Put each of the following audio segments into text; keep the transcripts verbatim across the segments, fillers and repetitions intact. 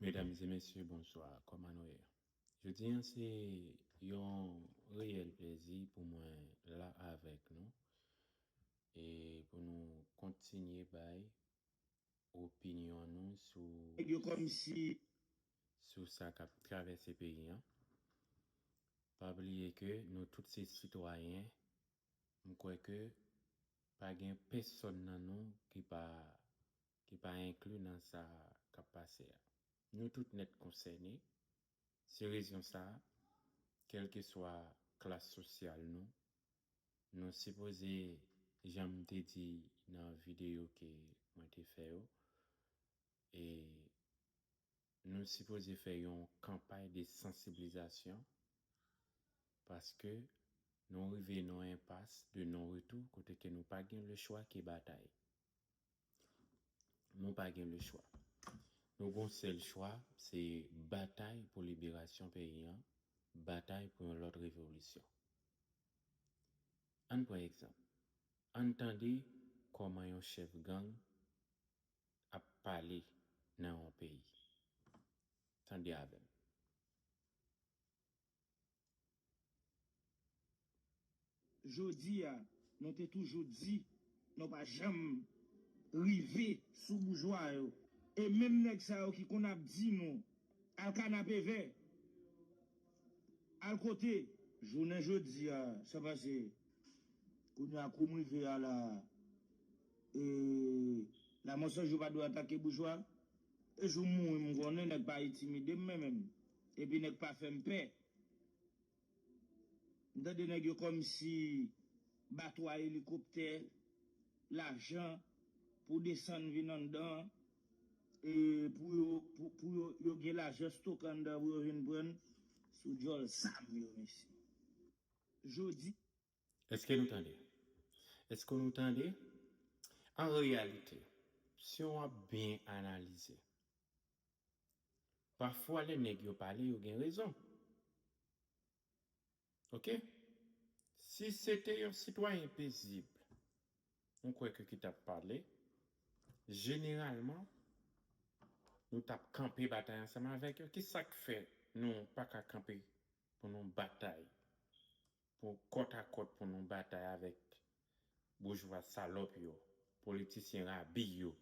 Medam e mesye, bonswa. Kòman nou ye? Jodi a, se yon reyèl plezi pou mwen la avèk nou e pou nou kontinye bay opinyon nou sou, Nèg yo kòmsi sou sa k ap travèse peyi a. Pa bliye ke nou tout se sitwayen. M kwè ke pa gen pèsonn nan nou ki pa, ki pa enkli nan sa k ap pase a. Nou tout nèt konsène. Se rezon sa a, kèlkeswa klas sosyal nou, nou sipoze, jan m te di nan videyo ke mwen te fè yo, e nou sipoze fè yon kanpay de sansibilizasyon paske nou rive nan yon enpas de non retou kote ke nou pa gen lechwa ke batay. Nou pa gen lechwa. Nou gen yon sèl chwa, se batay pou liberasyon peyi a, batay pou yon lòt revolisyon. Ann pran egzanp. Ann tande kòman yon chèf gang ap pale nan yon peyi. Tande avè m. Jodi a, nou te toujou di nou pa janm rive sou boujwa yo. E menm nèg sa yo ki konn ap di nou, al kanapevè, al kote, jounen jodi a, sa pase. Kounye a kou m rive a la, e, Lamò San Jou pa dwe atake boujwa. E jou m mouri, m konnen nèg pa entimide m, men menm. Epi nèg pa fè m pè. M tande nèg yo kòmsi ba twa elikoptè, lajan pou desann vin anndan, e pou yo, pou, pou yo, yo gen lajan stoke anndan pou yo vin pran n sou djòl zam yo, mesye. Jodi Èske nou tande? Èske nou tande? An reyalite, si w ap byen analize, pafwa lè nèg yo pale, yo gen rezon. Oke? Si se te yon sitwayen pezib, m kwè ke ki t ap pale, jeneralman, nou t ap kanpe batay ansanm avèk yo. Ki sa k fè nou pa ka kanpe pou nou batay, pou kòtakòt pou nou batay avèk boujwa salòp yo, politisyen rabi yo,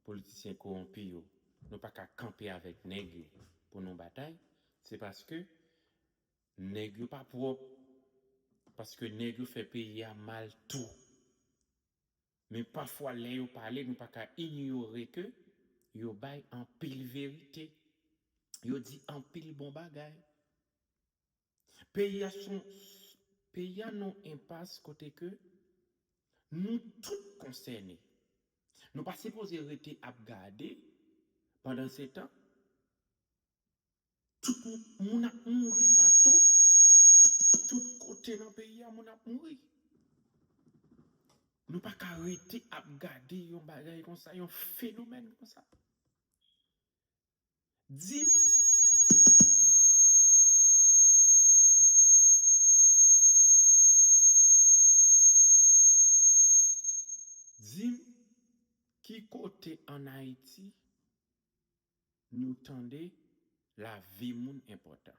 politisyen kowonpi yo? Nou pa ka kanpe avèk nèg yo pou nou batay. Se paske nèg yo pa pwòp, paske nèg yo fè peyi a mal tou. Men pafwa, lè yo pale, nou pa ka inyore ke yo bay anpil verite. Yo di anpil bon bagay. Peyi a son, peyi a nan enpas kote ke nou tout konsène. Nou pa sipoze rete ap gade pandan se tan tout moun, moun ap mouri patou, tout kote nan peyi a moun ap mouri. Nou pa ka rete ap gade yon bagay konsa, yon fenomèn konsa. Di m, di m, ki kote ann Ayiti nou tande lavi moun enpòtan?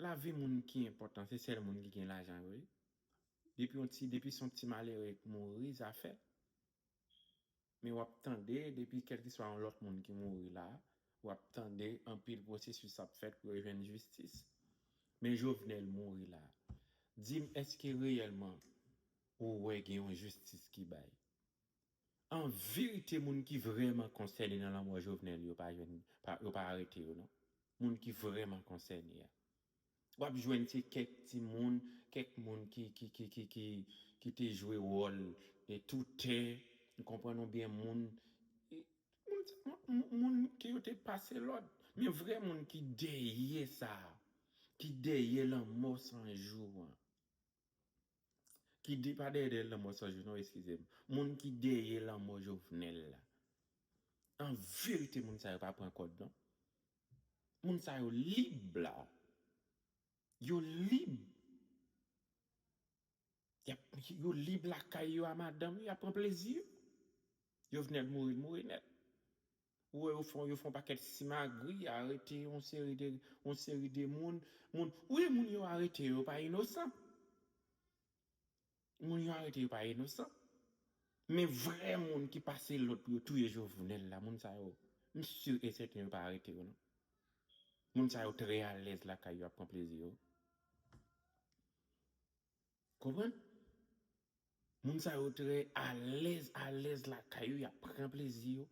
Lavi moun ki enpòtan, se sèl moun ki gen lajan yo ye. Depi yon ti, depi se yon ti malere k mouri, zafè. Men w ap tande, depi kèlkeswa yon lòt moun ki mouri la, w ap tande anpil pwosesis ap fèt pou yo jwenn jistis. Men Jovenel mouri la. Di m, èske reyèlman ou wè gen yon jistis ki bay? An verite, moun ki vrèman konsène nan lanmò Jovenel, yo pa jwenn, pa, yo pa arete yo, non. Moun ki vrèman konsène a. W ap jwenn se kèk timoun, kèk moun ki, ki, ki, ki, ki, ki te jwe wòl e toutè, ou konprann ou byen, moun, e, moun, moun, moun ke yo te pase lòd. Men vrè moun ki dèyè sa, ki dèyè lanmò San Jou an. Ki de-, pa dèyè, dèyè lanmò San Jou, non, eskize m. Moun ki dèyè lanmò Jovenel la. An verite, moun sa yo pa pran kòd, non. Moun sa yo lib la. Yo lib. Y ap, yo lib lakay yo a madanm yo, y ap pran plezi yo. Jovenel mouri, l mouri nèt. Ou wè yo fè, yo fè yon pakèt simagri, arete yon seri de, yon seri de moun. Moun, wi, moun yo arete yo pa inosan. Moun yo arete yo pa inosan. Men vrè moun ki pase lòd pou yo touye Jovenel la, moun sa yo, m si e sèten yo pa arete yo non. Moun sa yo trè alèz lakay yo ap pran plezi yo. Konprann? Moun sa yo trè alèz, alèz lakay yo, y ap pran plezi yo.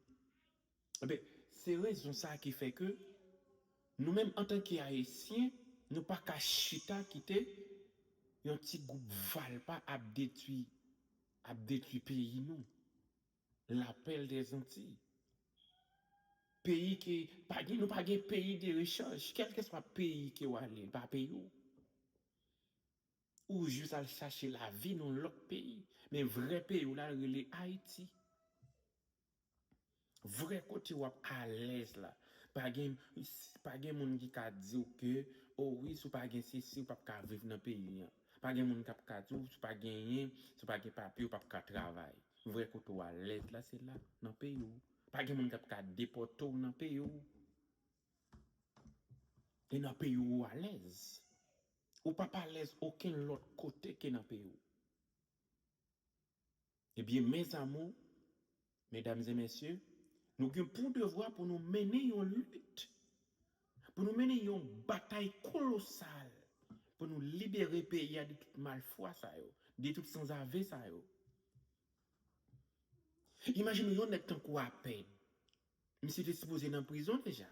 Ebyen, se rezon sa ki fè ke nou menm antanke Ayisyen, nou pa ka chita kite yon ti gwoup valpa ap detwi, ap detwi peyi nou. Lapèl dè Zantiy. Peyi ke, pa gen, nou pa gen peyi de rechanj. Kèlkeswa peyi ke w ale, l pa peyi w. Ou jis al chache lavi nan lòt peyi. Men vrè peyi w la rele Ayiti. Vrè kote w ap alèz la. Pa gen, pa gen moun ki ka di w ke, o wi, si w pa gen sesi, w p ap ka viv nan peyi an. Pa gen moun k ap ka di w, si w pa genyen, si w pa gen papye, w p ap ka travay. Vrè kote w alèz la, se la, nan peyi w. Pa gen moun k ap ka depòte w nan peyi w. E nan peyi w ou alèz. Ou p ap alèz okenn lòt kote ke nan peyi w. Ebyen, mes amours, mesdames et messieurs, nou gen pou devwa pou nou mennen yon lit, pou nou mennen yon batay kolosal, pou nou libere peyi a de tout malfwa sa yo, de tout sanzave sa yo. Imajine w yon nèg tankou Apèd. Misye te sipoze nan prizon deja.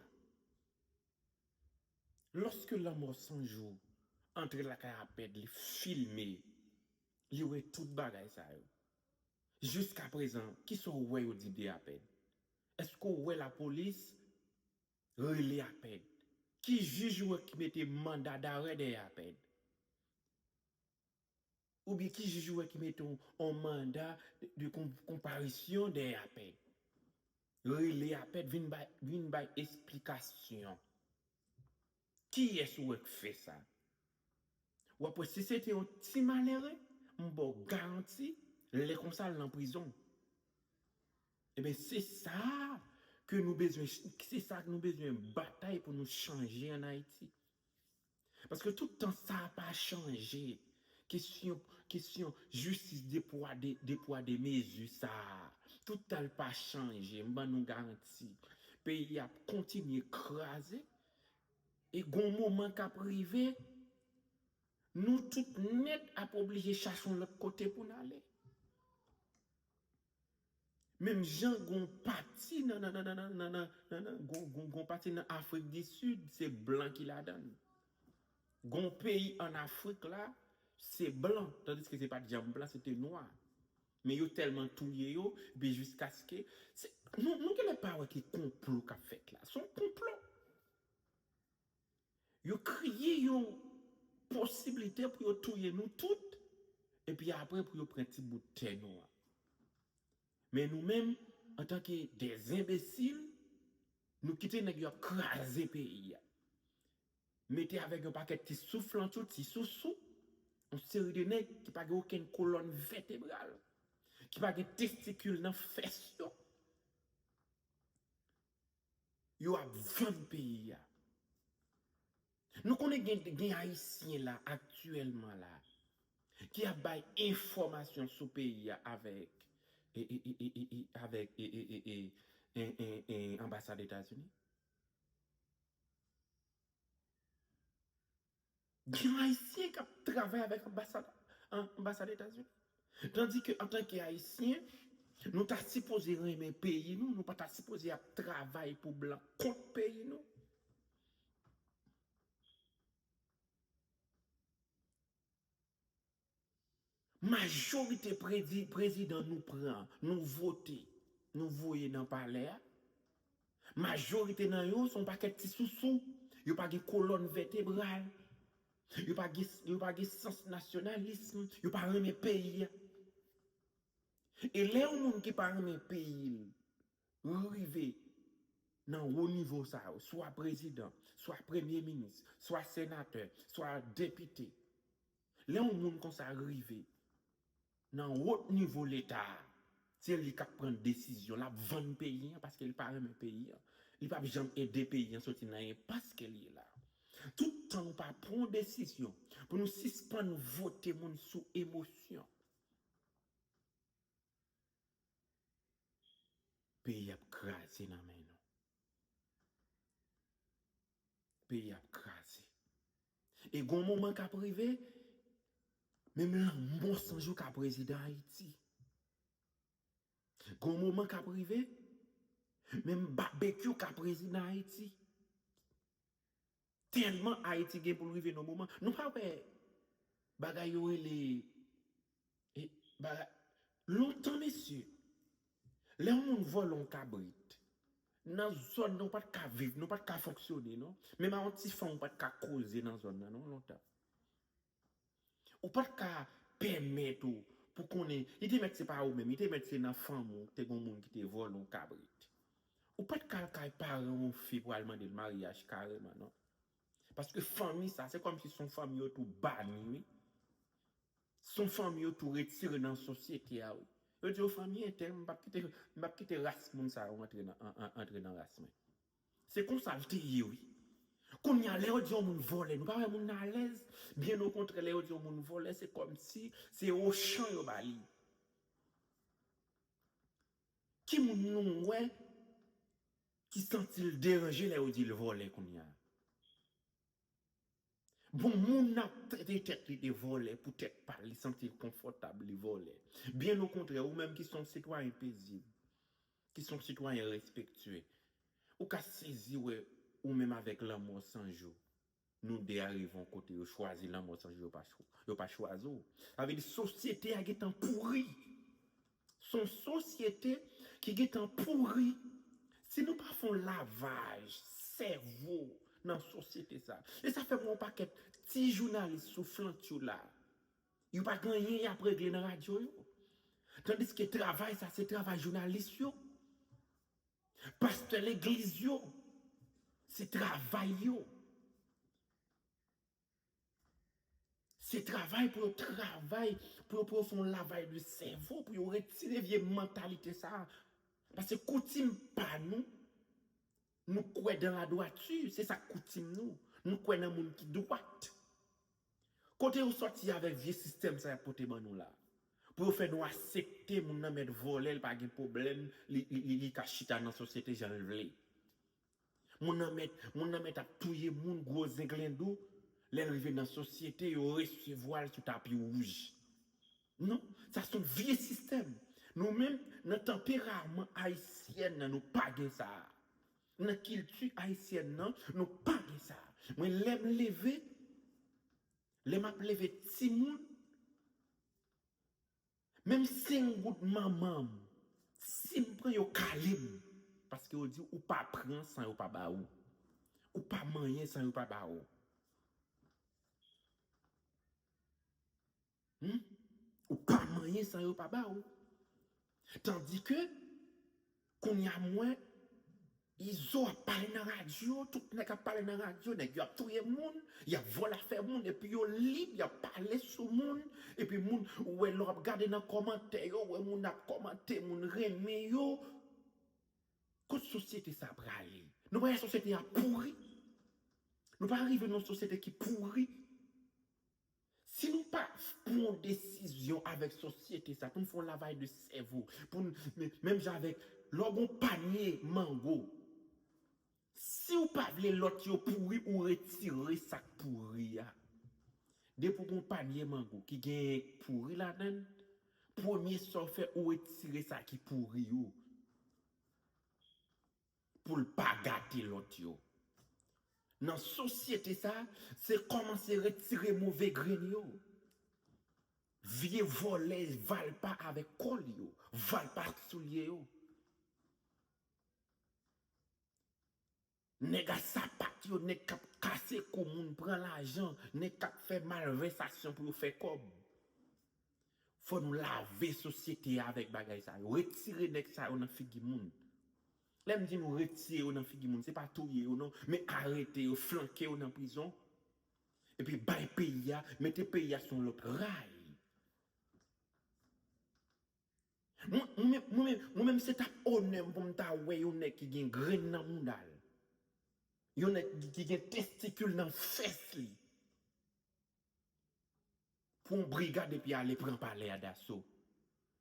Lòske Lanmò San Jou antre lakay Apèd, li filme, li wè tout bagay sa yo. Jiskaprezan, kisa w wè yo di de Apèd? Èske w wè lapolis rele Apèd? Ki jij ou wè ki mete manda darè dèyè Apèd? Oubyen ki jij ou wè ki mete yon, yon manda de, de kon-, konparisyon dèyè Apèd? Rele Apèd, vin bay, vin bay esplikasyon. Kiyès ou wè k fè sa? W ap wè, si se te yon ti malere, m ba w garanti, lè konsa l nan prizon. Ebyen, se sa ke nou bezwen, se sa ke nou bezwen batay pou nou chanje ann Ayiti. Paske tout tan sa pa chanje. Kesyon, kesyon jistis de pwa de, de pwa de mezi sa a, tout tan l pa chanje, m ban nou garanti, peyi a ap kontinye kraze. E gon moman k ap rive, nou tout nèt ap oblije chache yon lòt kote pou n ale. Menm jan gon pati nan, nan, nan, gon, gon, gon pati nan Afrik di Sid, se blan ki ladan l. Gon peyi ann Afrik la, se blan, tandiske se pa t janm blan, se te nwa. Men yo tèlman touye yo, epi jiskaske, se, nou, nou genlè pa wè ki konplo k ap fèt la. Se yon konplo. Yo kreye yon posiblite pou yo touye nou tout, epi apre pou yo pran ti bout tè nou an. Men nou menm, antanke dè enbesil, nou kite nèg yo ap kraze peyi a. Mete avèk yon pakèt ti souflantchou, ti sousou, yon seri de nèg ki pa gen okenn kolòn vètebral, ki pa gen testikil nan fès yo. Yo ap vann peyi a. Nou konnen gen, gen Ayisyen la, aktyèlman la, ki ap bay enfòmasyon sou peyi a avèk, e, e, e, e, e, e, avèk, e, e, e, e, e, e, e, anbasad Etazini. Gen Ayisyen k ap travay avèk anbasad, an-, anbasad Etazini. Tandike antanke Ayisyen, nou ta sipoze renmen peyi nou, nou pa ta sipoze ap travay pou blan kont peyi nou. Majorite predi-, prezidan nou pran, nou vote, nou voye nan palè a, majorite nan yo se yon pakèt ti sousou. Yo pa gen kolòn vètebral. Yo pa gen, yo pa gen sans nasyonalis. Yo pa renmen peyi a. E lè yon moun ki pa renmen peyi l rive nan wo nivo sa yo, swa prezidan, swa premye minis, swa senatè, swa depite, lè yon moun konsa rive nan wo nivo Leta a, Se li k ap pran desizyon, l ap vann peyi an paske li pa renmen peyi an. Li p ap janm ede peyi an soti nan enpas ke li ye la. Tout tan nou pa pran desizyon pou nou sispann vote moun sou emosyon, peyi ap kraze nan men nou. Peyi ap kraze. E gon moman k ap rive, menm Lanmò San Jou ka prezidan Ayiti. Gon moman k ap rive, menm Babekyou ka prezidan Ayiti. Tèlman Ayiti gen pou l rive nan moman. Nou pa wè bagay yo rele e, bagay, lontan, mesye, lè yon moun vòlè yon kabrit, nan zòn nan, ou pa t ka viv, non, ou pa t ka fonksyone, non. Menm a yon ti fanm, ou pa t ka koze nan zòn nan, non, lontan. Ou pa t ka pèmèt ou pou konnen, li te mèt se pa ou menm, li te mèt se nan fanmi w, te gen yon moun ki te vòlè yon kabrit. Ou pa t ka al kay paran yon fi pou al mande l maryaj kareman, non. Paske fanmi sa, se kòmsi se yon fanmi yo tou bani, wi. Se yon fanmi yo tou retire nan sosyete a, wi. Yo di yo fanmi entèl, m p ap kite, m p ap kite ras moun sa yo antre nan, an, an, antre nan ras mwen. Se konsa l te ye, wi. Kounye a, lè yo di yon moun vòlè, nou pa wè moun nan alèz? Byen okontrè, lè yo di yon moun vòlè, se kòmsi se ochan yo ba li. Ki moun nou wè ki santi l deranje lè yo di l vòlè kounye a? Bon, moun ap trete tèt li de vòlè pou tèt pa l, li santi l konfòtab, li vòlè. Byen okontrè, ou menm ki se yon sitwayen pezib, ki se yon sitwayen respektye, ou ka sezi wè ou menm avèk Lanmò San Jou, nou de a rive yon kote, yo chwazi Lanmò San Jou, yo pa chwa-, yo pa chwazi w. Sa vle di sosyete a gentan pouri. Se yon sosyete ki gentan pouri. Si nou pa fè yon lavaj sèvo nan sosyete sa, e sa fè m wè yon pakèt ti jounalis souflantyo la, yo pa gen anyen y ap regle nan radyo yo. Tandiske travay sa, se travay jounalis yo, pastè legliz yo, se travay yo. Se travay pou yo travay, pou yo, pou yo fè yon lavay de sèvo, pou yo retire vye mantalite sa a. Paske koutim pa nou, nou kwè dan ladwati, se sa k koutim nou. Nou kwè nan moun ki dwat. Kote yo sòti avèk vye sistèm sa y ap pote ban nou la? Pou yo fè nou aksepte moun nan mèt vòlè, l pa gen pwoblèm, li, li, li, li ka chita nan sosyete jan l vle. Moun nan mèt, moun nan mèt ap touye moun, gwo zenglendo, lè l rive nan sosyete, yo resevwa l sou tapi wouj. Non, sa se yon vye sistèm. Nou menm, nan tanperaman ayisyèn nan, nou pa gen sa a. Nan kilti ayisyèn nan, nou pa gen sa a. Mwen, lè m leve, lè m ap leve timoun, menm senk goud manman m, si m pran, yo kale m. Paske yo di ou pa pran san yo pa ba ou. Ou pa manyen san yo pa ba ou. Hmm? Ou pa manyen san yo pa ba ou. Tandike, kounye a m wè, Izo ap pale nan radyo, tout nèg ap pale nan radyo, nèg yo ap touye moun, y ap vòlè afè moun, epi yo lib, y ap pale sou moun, epi moun, ou wè lè w ap gade nan kòmantè yo, ou wè moun ap kòmante, moun renmen yo. Kot sosyete sa prale? Nou pa wè sosyete a pouri? Nou pa rive nan yon sosyete ki pouri? Si nou pa pran yon desizyon avèk sosyete sa, pou n fè yon lavay de sèvo, pou n, men-, menm jan avèk, lè w gen yon panye mango, si w pa vle lòt yo pouri, ou retire sa k pouri a. Depi w gen yon panye mango ki gen pouri ladan l, premye sa w fè, ou retire sa ki pouri yo. Pou l pa gate lòt yo. Nan sosyete sa, se kòmanse retire move grenn yo. Vye vòlè valpa avèk kò l yo, valpa ak soulye yo. Nèg a sapat yo, nèg k ap kase kou moun, pran lajan, nèg k ap fè malvèsasyon pou yo fè kòb. Fò nou lave sosyete a avèk bagay sa yo. Retire nèg sa yo nan figi moun. Lè m di nou retire yo nan figi moun, se pa touye yo non, men arete yo, flanke yo nan prizon. Epi bay peyi a, mete peyi a sou yon lòt ray. Mwen, mwen menm, mwen menm, mwen menm, se t ap onè m pou m ta wè yon nèg ki gen grenn nan mouda l. Yon nèg ki, ki gen testikil nan fès li. Pou yon brigad epi ale pran palè a daso.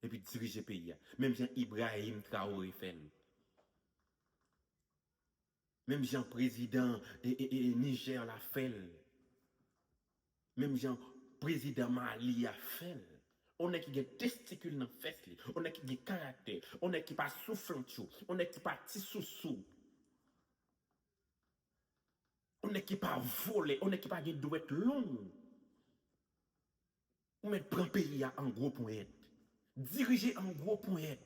Epi dirije peyi a. Menm jan Ibrahim Traoré fè l. Menm jan prezidan e, e, e, Niger la fè l. Menm jan prezidan Mali a fè l. On nèg ki gen testikil nan fès li. On nèg ki gen karaktè. On nèg ki pa souflantchou. On nèg ki pa ti sousou. On nèg ki pa vòlè. On nèg ki pa gen dwèt long. Ou mèt pran peyi a an gwo ponyèt. Dirije an gwo ponyèt.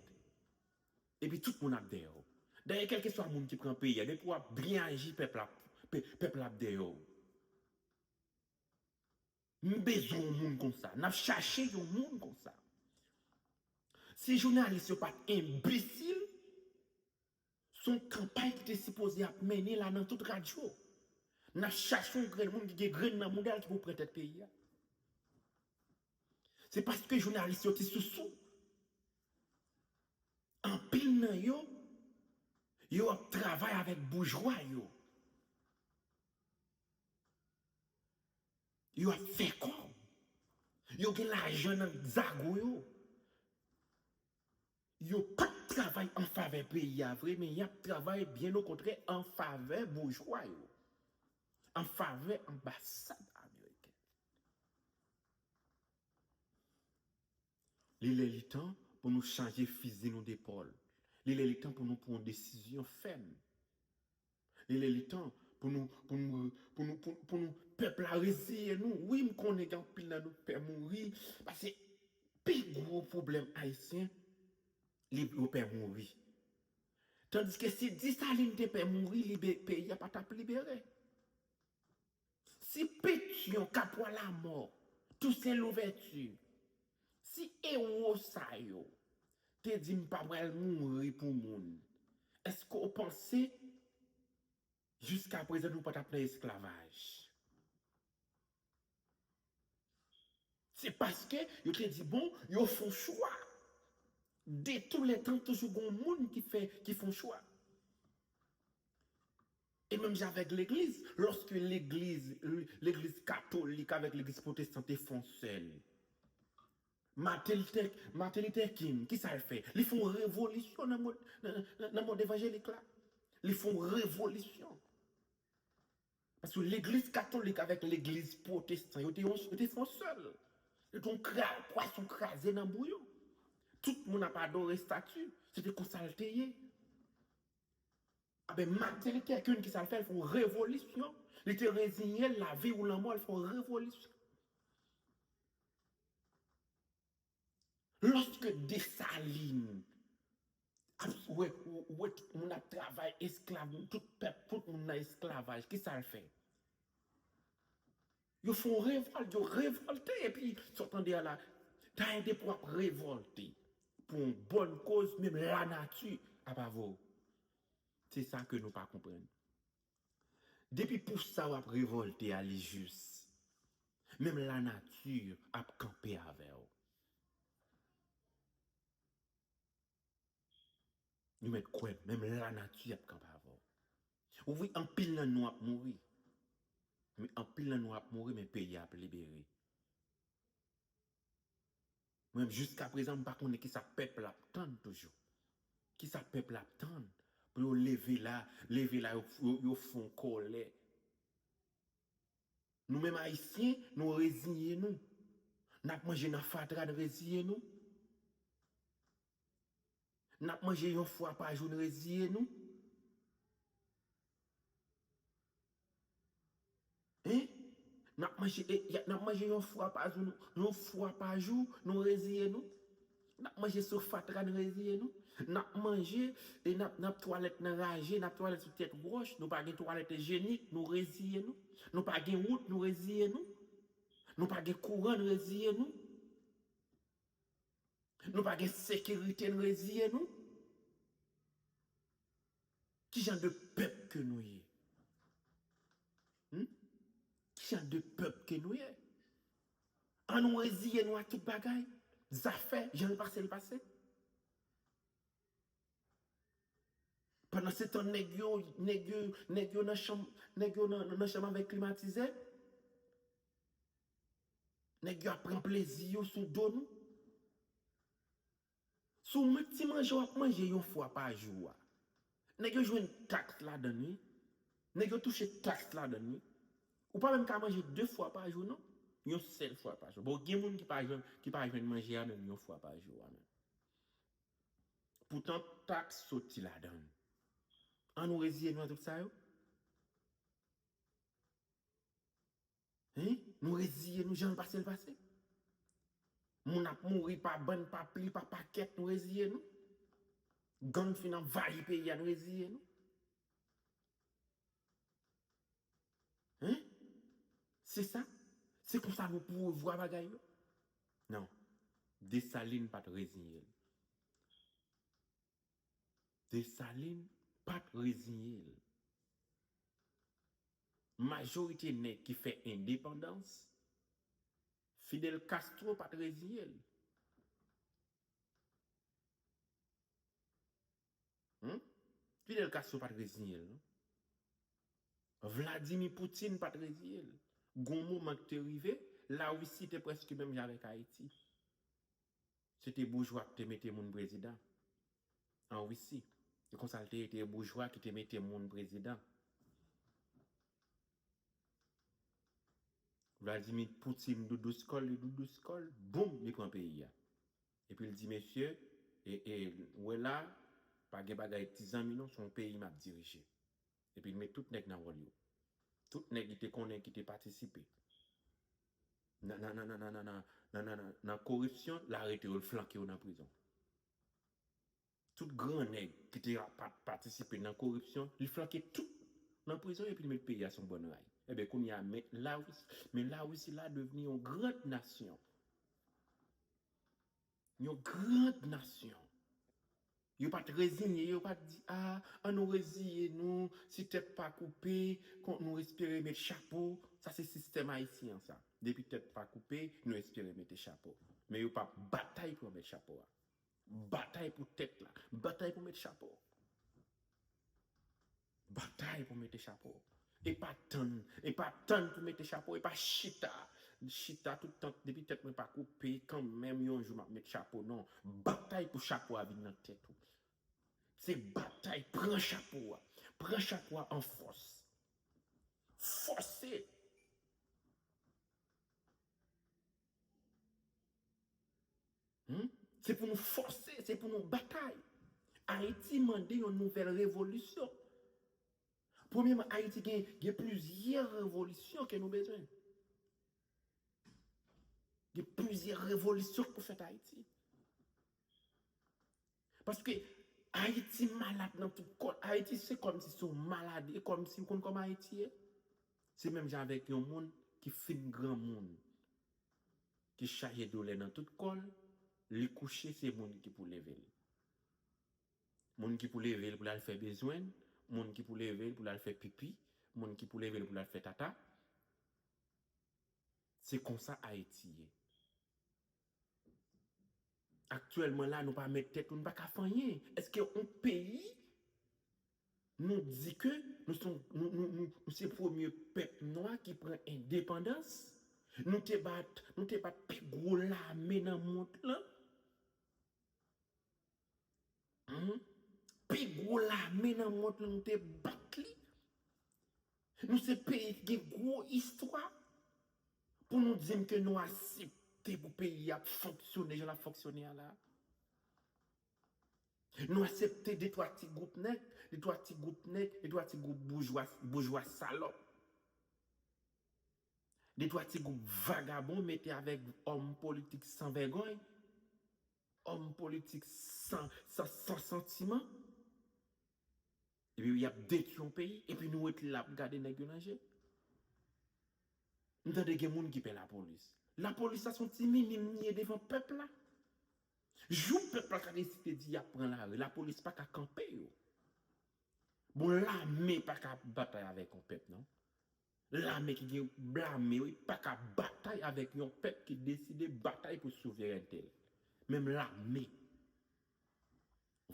Epi tout moun ap dèyè w. Dayè, kèlkeswa moun ki pran peyi a, depi w ap byen aji, pèp la, pe- pèp la ap dèyè w. M bezwen yon moun konsa. N ap chache yon moun konsa. Si jounalis yo pa t enbesil, se yon kanpay ki te sipoze ap mennen la nan tout radyo. N ap chache yon grenn moun ki gen grenn nan mouda l ki pou pran tèt peyi a. Se paske jounalis yo ti sousou. Anpil nan yo, yo ap travay avèk boujwa yo. Yo ap fè kòb. Yo gen lajan nan zago yo. Yo p ap travay an favè peyi a vre, men y ap travay byen okontrè an favè boujwa yo. An favè anbasad ameriken. Li lè li tan pou nou chanje fizi nou depòl. Li lè li tan pou nou pran yon desizyon fèm. Li lè li tan pou nou, pou nou, pou nou, pou, pou nou, pèp la reziye nou. Wi, m konnen gen anpil nan nou pè mouri. Paske pi gwo pwoblèm ayisyen, li, yo pè mouri. Tandiske si Desalin te pè mouri, libe, peyi a pa t ap libere. Si Petyon, Kapwa Lamò, Tousen Louvèti, si ewo sa yo te di m pa pral mouri pou moun, èske w panse jiska prezan nou pa t ap nan esklavaj? Se paske yo te di, bon, yo fè yon chwa. De tou le tan, toujou gen yon moun ki fè, ki fè yon chwa. E menm jan avèk legliz, lòske legliz, legliz katolik avèk legliz pwotestan te fè yon sèl. Martin Luther, Martin Luther King, ki sa l fè? Li fè yon revolisyon nan mond, nan, nan, nan mond evanjelik la. Li fè yon revolisyon. Paske legliz katolik avèk legliz pwotestan, yo te yon, yo te fè yon sèl. Yo te yon kra, pwason kraze nan bouyon. Tout moun ap adore estati. Se te konsa l te ye. Aben, Martin Luther King, ki sa l fè? L fè yon revolisyon. Li te reziyen l, lavi ou lanmò, l fè yon revolisyon. Lòske Desalin ap wè, wè tout moun ap travay, esklav, tout pèp, tout moun nan esklavaj, ki sa l fè? Yo fè yon revòlt, yo revòlte, epi sa w tande a la, dayè depi w ap revòlte pou yon bòn koz, menm lanati ap avè w. Se sa ke nou pa konprann. Depi pou sa w ap revòlte a li jis, menm lanati ap kanpe avè w. Nou mèt kwè m, menm lanati ap kanpe avè w. Wi, anpil nan nou ap mouri. Men anpil nan nou ap mouri, men peyi a ap libere. Mwen menm, jiska prezan, m pa konnen kisa pèp la ap tann toujou. Kisa pèp la ap tann pou yo leve la, leve la, yo, yo, yo fè yon kòlè. Nou menm Ayisyen, nou reziye nou. N ap manje nan fatra, n reziye nou. N ap manje yon fwa pa jou, n reziye nou. Hein? N ap manje, e, y a, n ap manje yon fwa pa jou, nou, yon fwa pa jou, nou reziye nou. N ap manje sou fatra, n reziye nou. N ap manje, e n ap, n ap twalèt nan raje, n ap twalèt sou tèt wòch, nou pa gen twalèt ijyenik, nou reziye nou. Nou pa gen wout, nou reziye nou. Nou pa gen kouran, n reziye nou. Nou pa gen sekirite, n reziye nou. Ki jan de pèp ke nou ye? Hmm? Ki jan de pèp ke nou ye? An nou reziye nou a tout bagay. Zafè, jan l pase, l pase. Pandan se tan, nèg yo, nèg yo, nèg yo nan chanm, nèg yo nan, nan chanm avèk klimatizè. Nèg yo ap pran plezi yo sou do nou. Si w met ti manje w ap manje yon fwa pa jou a, nèg yo jwenn taks ladann wi. Nèg yo touche taks ladann wi. Ou pa menm ka manje de fwa pa jou non. Yon sèl fwa pa jou. Bon, gen moun ki pa jwenn, ki pa jwenn manje a menm yon fwa pa jou a menm. Poutan taks soti ladann. An nou reziye nou a tout sa yo? Hein? Nou reziye nou jan l pase l pase. Moun ap mouri pa bann, pa pil, pa pakèt, nou reziye nou. Gang fin anvayi peyi a, nou reziye nou. Hein? Se sa? Se konsa nou pouvwa bagay yo? Non. Desalin pa t reziye l. Desalin pa t reziye l. Majorite nèg ki fè endepandans, Fidel Castro pa t reziye l. Hmm? Fidel Castro pa t reziye l non. Vladimir Poutine pa t reziye l. Gon moman ki te rive, Larisi te prèske menm jan avèk Ayiti. Se te boujwa ki te mete moun prezidan an Risi. E konsa l te ye, te boujwa ki te mete moun prezidan. Vladimir Poutine doudous kò l, li doudous kò l, boum, li pran peyi a. Epi l di, mesye, e, e, ou wè la, pa gen bagay ti zanmi non, se yon peyi m ap dirije. Epi l met tout nèg nan wòl yo. Tout nèg li te konnen ki te patisipe nan, nan, nan koripsyon, l arete yo, l flanke yo nan prizon. Tout gran nèg ki te pa, patisipe nan koripsyon, li flanke tout nan prizon epi li met peyi a sou bòn ray. Ebyen, kounye a, men Larisi, men Larisi la devni yon gran nasyon. Yon gran nasyon. Yo pa t reziye, yo pa t di, a, an nou reziye nou, si tèt pa koupe, kon nou espere met chapo. Sa se sistèm ayisyen an sa. Depi tèt pa koupe, nou espere mete chapo. Men yo pa batay pou yo met chapo a. Batay pou tèt la. Batay pou met chapo. Batay pou mete chapo. E pa tann, e pa tann pou mete chapo, e pa chita. Chita tout tan, depi tèt mwen pa koupe, kanmenm yon jou m ap met chapo, non. Batay pou chapo a vin nan tèt ou. Se batay, pran chapo a. Pran chapo a an fòs. Fòse. Hmm? Se pou nou fòse, se pou nou batay. Ayiti mande yon nouvèl revolisyon. Premyèman, Ayiti gen, gen plizyè revolisyon ke nou bezwen. Gen plizyè revolisyon pou fèt Ayiti. Paske Ayiti malad nan tout kò l. Ayiti se kòmsi se yon maladi. E kòmsi, ou konn kòman Ayiti ye? Se menm jan avèk yon moun ki fin granmoun, ki chaje doulè nan tout kò l, li kouche, se moun ki pou leve l. Moun ki pou leve l pou l al fè bezwen l, moun ki pou leve l pou l al fè pipi, moun ki pou leve l pou l al fè tata. Se konsa Ayiti ye. Aktyèlman la, nou pa mèt tèt nou, nou pa ka fè anyen. Èske yon peyi, nou di ke nou se, nou, nou, nou, nou se premye pèp nwa ki pran endepandans? Nou te bat, nou te bat pi gwo lame nan mond lan? Hmm? Pi gwo lame nan mond lan, nou te bat li. Nou se peyi ki gen gwo istwa. Pou nou di m ke nou aksepte pou peyi a fonksyone jan l ap fonksyone a la. Nou aksepte de twa ti gwoup nèg, de twa ti gwoup nèg, de twa ti gwoup boujwa, boujwa salòp. De twa ti gwoup vagabon mete avèk òm politik san vègòy, òm politik san, san, san santiman. Epi y ap detwi yon peyi, epi nou ret la ap gade nèg yo nan je. M tande gen moun ki pè lapolis. Lapolis la se yon ti minim li ye devan pèp la. Jou pèp la ka deside di y ap pran lari, lapolis pa ka kanpe yo. Bon, lame pa ka batay avèk yon pèp, non. Lame ki gen, lame, wi, pa ka batay avèk yon pèp ki deside batay pou souverènte l. Menm lame.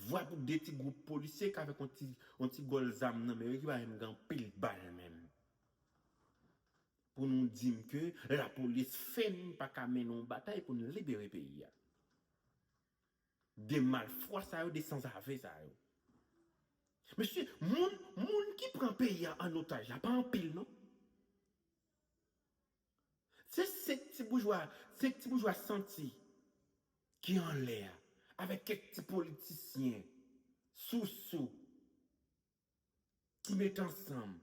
Vwa pou de ti gwoup polisye k avèk yon ti, yon ti gòl zam nan men yo ki pa menm gen anpil bal menm. Pou nou di m ke lapolis fèm pa ka mennen yon batay pou n libere peyi a. De malfwa sa yo, de sanzave sa yo. Mesye, moun, moun ki pran peyi a an otaj la, pa anpil non. Se senk ti boujwa, senk ti boujwa santi ki anlè a, avèk kèk ti politisyen sousou ki met ansanm,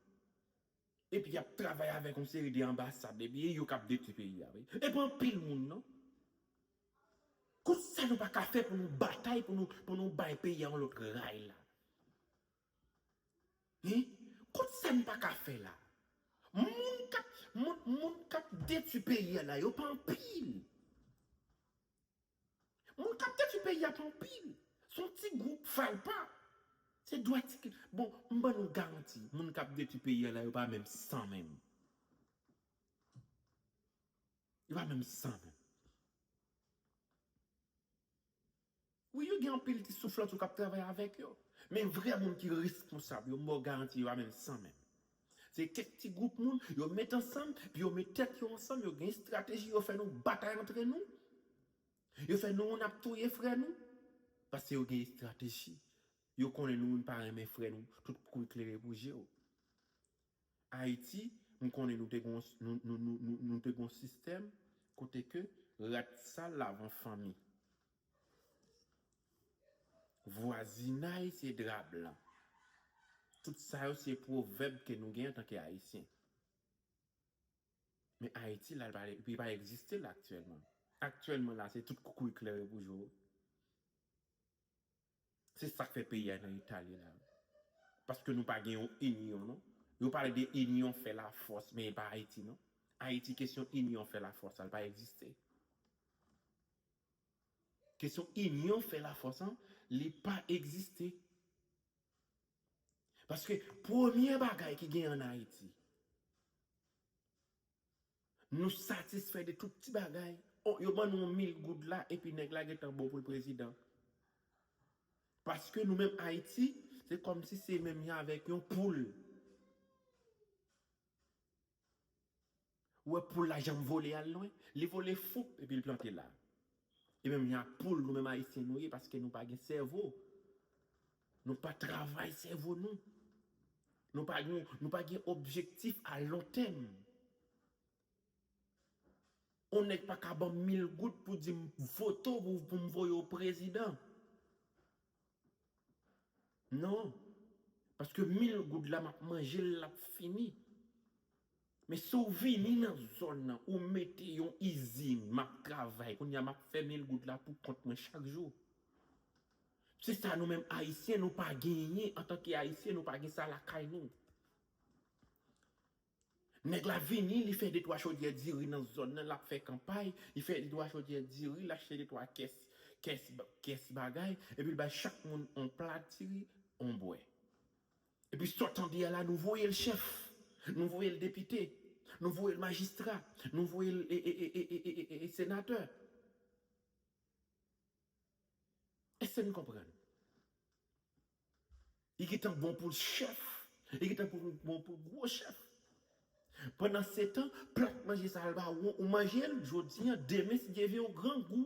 epi y ap travay avèk yon seri de anbasad, epi e yo k ap detwi peyi a, wi. E pa anpil moun, non. Kot sa nou pa ka fè pou nou batay, pou nou, pou nou bay peyi a yon lòt ray la? Hein? Kot sa nou pa ka fè la? Moun k ap, moun, moun k ap detwi peyi a la, yo pa anpil. Moun k ap detwi peyi a pa anpil. Se yon ti gwoup falpa. Se dwa ti. Bon, m ban nou garanti, moun k ap detwi peyi a la, yo pa menm san menm. Yo pa menm san menm. Wi, yo gen anpil ti souflòt yo k ap travay avèk yo. Men vrè moun ki responsab yo, m ba w garanti, yo pa menm san menm. Se kèk ti gwoup moun, yo met ansanm, pi yo met tèt yo ansanm, yo gen estrateji, yo fè nou batay antre nou. Yo fè nou, nou ap touye frè nou. Paske yo gen estrateji. Yo konnen nou, nou pa renmen frè nou, tout kou klere pou je w. Ayiti, m konnen nou te gon, nou, nou, nou, nou, nou te gon sistèm kote ke rat sal lave an fanmi. Vwazinay se dra blan. Tout sa yo se pwovèb ke nou gen antanke Ayisyen. Men Ayiti la, li pa, li pa egziste la aktyèlman. Aktyèlman la, se tout koukouy klere pou je w. Se sa k fè peyi a nan eta li la. Paske nou pa gen yon inyon, non. Yo pale de inyon fè lafòs, men e pa Ayiti, non. Ayiti, kesyon inyon fè lafòs la, li pa egziste. Kesyon inyon fè lafòs an, li pa egziste. Paske premye bagay ki genyen ann Ayiti, nou satisfè de tout ti bagay. O, yo ban nou yon mil goud la, epi nèg la gentan bon pou l prezidan. Paske nou menm Ayiti, se kòmsi se menm jan avèk yon poul. Ou wè poul la janm vole al lwen? Li vole foup, epi l plante la. E menm jan ak poul, nou menm Ayisyen nou ye, paske nou pa gen sèvo. Nou pa travay sèvo nou. Nou pa gen, nou pa gen objektif a lon tèm. On nèg pa ka ban m mil goud pou di m vote w pou, pou m voye w prezidan. Non. Paske mil goud la, m ap manje l, l ap fini. Men si w vini nan zòn nan, ou mete yon izin, m ap travay, kounye a m ap fè mil goud la pou kont mwen chak jou. Se sa nou menm Ayisyen, nou pa genyen. Antanke Ayisyen, nou pa gen sa lakay nou. Nèg la vini, li fè de twa chodyè diri nan zòn nan, l ap fè kanpay, li fè de twa chodyè diri, l achte de twa kès, kès, kès bagay, epi l bay chak moun on pla diri, on bwè. Epi sa w tande a la, nou voye l chèf, nou voye l depite, nou voye l majistra, nou voye l e, e, e, e senatè. Èske n konprann? Li gentan bon pou l chèf, li gentan pou, bon pou l gwo chèf. Pandansetan, plat manje sa a l ba ou, ou manje l jodi a, demen si Dye vle ou grangou.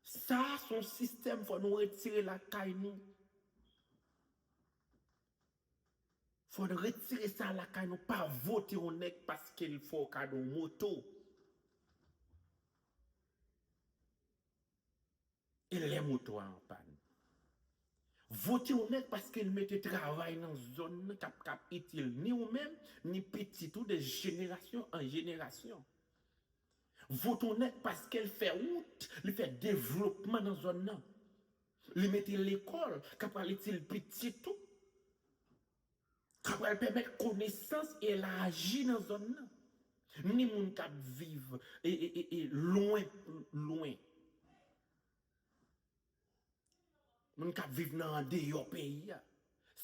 Sa a se yon sistèm fò nou retire lakay nou. Fò n retire sa lakay nou, pa vote yon nèg paske l fè w kado yon moto. E lè moto a anpàn? Vote yon nèg paske l mete travay nan zòn nan k ap, k ap itil ni ou menm, ni pitit ou de jenerasyon an jenerasyon. Vote yon nèg paske l fè wout, li fè devlopman nan zòn nan. Li mete lekòl k ap pral itil pitit ou, k ap pral pèmèt konesans elaji nan zòn nan. Ni moun k ap viv e, e, e, e lwen, lwen. Moun k ap viv nan andeyò peyi a.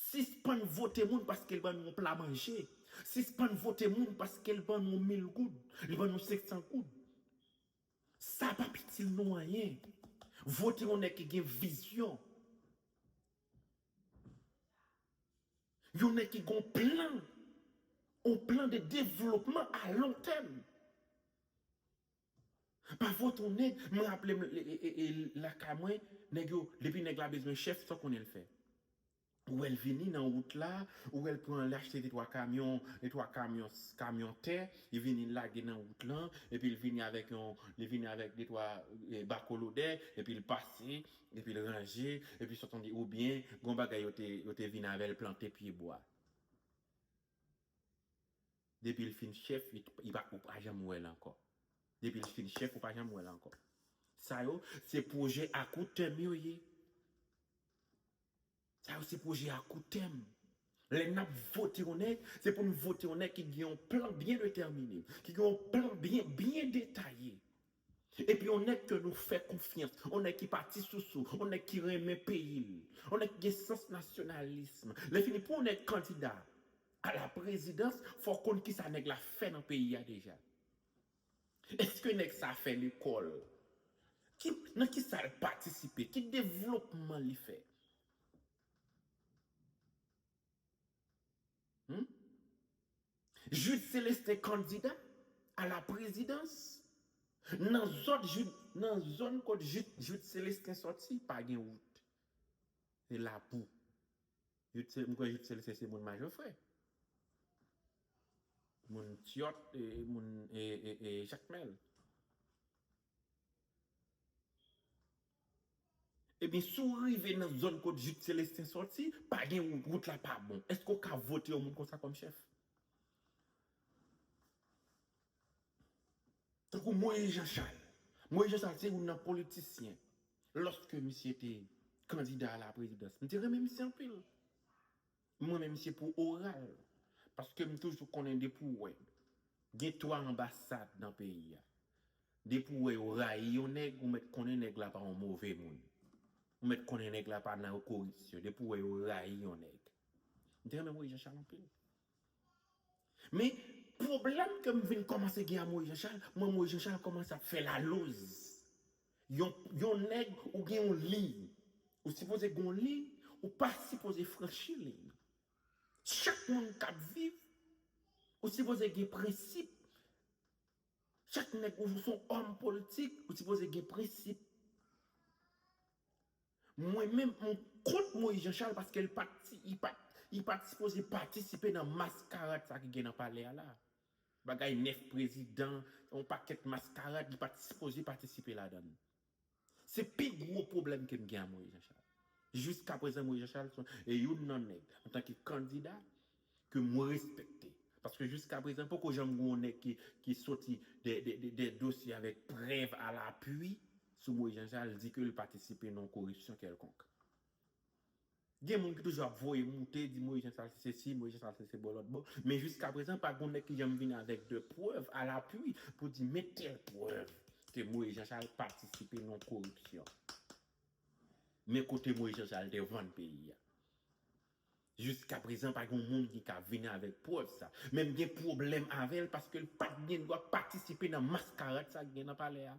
Sispann vote moun paske l ban nou yon pla manje. Sispann vote moun paske l ban nou yon mil goud, li ban nou senksan goud. Sa p ap itil nou anyen. Vote yon nèg ki gen vizyon. Yon nèg ki gen yon plan. Yon plan de devlopman a lon tèm. Pa vote yon nèg, mwen raple m, e, e, e, e, lakay mwen, nèg yo, depi nèg la bezwen chèf, sa w konnen l fè. Ou wè l vini nan wout la, ou wè l pran, l achte de twa kamyon, de twa kamyon, kamyon tè, li vini l lage nan wout lan, epi l vini avèk yon, li vini avèk de twa, e, bako lodè, epi l pase, epi l ranje, epi sot on di, oubyen, gon bagay yo te, yo te vin avè l plante pye bwa. Depi l fin chèf, li, li pa, ou pa janm wè l ankò. Depi l fin chèf, ou pa janm wè l ankò. Sa yo, se pwojè a kou tèm yo ye. Sa yo, se pwojè a kou tèm. Lè n ap vote yon nèg, se pou n vote yon nèg ki gen yon plan byen detèmine, ki gen yon plan byen, byen detaye. Epi yon nèg ke nou fè konfyans, yon nèg ki pa ti sousou, yon nèg ki renmen peyi l, yon nèg ki gen sans nasyonalism. Lè fini pou yon nèg kandida a la prezidans, fò w konn kisa nèg la fè nan peyi a deja. Èske nèg sa fè lekòl? Ki, nan kisa l patisipe? Ki devlopman li fè? Hmm? Jude Célestin kandida a la prezidans. Nan zòn Jude, nan zòn kot Jude, Jude Célestin sòti, pa gen wout. Se lapou. Jude Cé-, m kwè Jude Célestin se moun Majofre. Moun Tyòt, e, moun, e, e, e, Jakmèl. Ebyen, si w rive nan zòn kot Jude Célestin sòti, pa gen wout, wout la pa bon. Èske w ka vote yon moun konsa kòm chèf? Tankou Moïse Jean Charles. Moïse Jean Charles se youn nan politisyen. Lòske misye te kandida a la prezidans, m te renmen misye anpil. M renmen misye pou oral. Paske m toujou konnen depi w wè gen twa anbasad nan peyi a. Depi w wè yo rayi yon nèg, ou mèt konnen nèg la pa yon move moun. Ou mèt konnen nèg la pa nan koripsyon. Depi w wè yo rayi yon nèg. M te renmen Moïse Jean Charles anpil. Men, pwoblèm ke m vin kòmanse gen a Moïse Jean Charles, mwen, Moïse Jean Charles kòmanse ap fè laloz. Yon, yon nèg, ou gen yon liy. Ou sipoze gen yon liy, ou pa sipoze franchi liy. Chak moun k ap viv, ou sipoze gen prensip. Chak nèg, ou se yon òm politik, ou sipoze gen prensip. Mwen menm, m kont Moïse Jean Charles paske l pa t, li pa t, li pa t sipoze patisipe nan maskarad sa ki gen nan palè a la. Bagay nèf prezidan, yon pakèt maskarad, li pa t sipoze patisipe ladan l. Se pi gwo pwoblèm ke m gen a Moïse Jean Charles. Jiska prezan, Moïse Jean Charles se, e, youn nan nèg, antanke kandida, ke mwen respekte. Paske jiska prezan, poko janm gen yon nèg ki, ki soti de, de, de, de dosye avèk prèv a lapui sou Moïse Jean Charles di ke l patisipe nan yon koripsyon kèlkonk. Gen moun ki toujou ap voye moute, di Moïse Jean Charles se sesi, Moïse Jean Charles se, se bò lòt bò. Men jiska prezan, pa gen yon nèg ki janm vin avèk de prèv a lapui pou di men tèl prèv ke Moïse Jean Charles patisipe nan yon koripsyon. Men kote Moïse Jean Charles te vann peyi a. Jiska prezan, pa gen moun ki ka vini avèk prèv sa. Men m gen pwoblèm avè l paske l pa t gen dwa patisipe nan maskarad sa k gen nan palè a.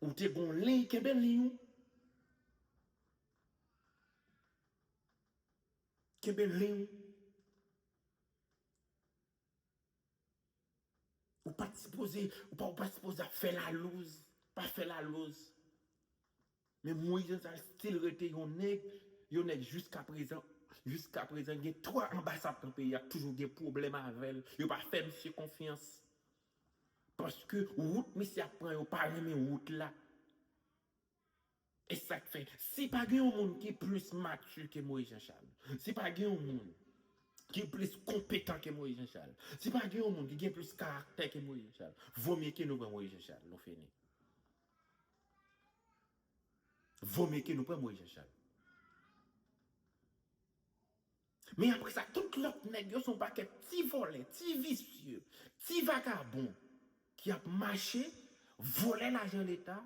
Ou te gon liy, kenbe liy ou. Kenbe liy ou. Ou pa t sipoze, ou pa, ou pa sipoze ap fè lalouz. Pa fè lalouz. Men Moïse Jean Charles still rete yon nèg, yon nèg jiska prezan, jiska prezan gen twa anbasad nan peyi a toujou gen pwoblèm avè l. Yo pa fè misye konfyans. Paske wout misye ap pran yo pa renmen wout la. E sa k fè, si pa gen yon moun ki plis mati ke Moïse Jean Charles, si pa gen yon moun ki plis konpetan ke Moïse Jean Charles, si pa gen yon moun ki gen plis karaktè ke Moïse Jean Charles, vomye ke nou pran Moïse Jean Charles, nou fini. Vomye ke nou pran Moïse Jean Charles. Men apre sa, tout lòt nèg yo se yon pakèt ti vòlè, ti visye, ti vagabon ki ap mache, vòlè lajan leta,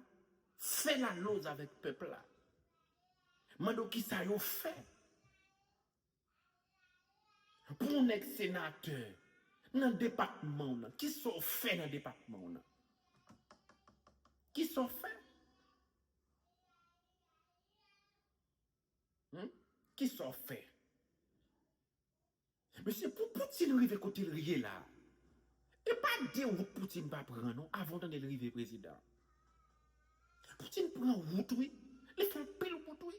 fè laloz avèk pèp la. Mande w kisa yo fè pou yon nèg senatè nan depatman w nan. Kisa w fè nan depatman w nan? Kisa w fè? Kisa w fè? Mesye, pou Poutine rive kote l ye la, e pa de wout Poutine pa pran non, avan w tande l rive prezidan. Poutine pran wout wi, li fè anpil wout wi.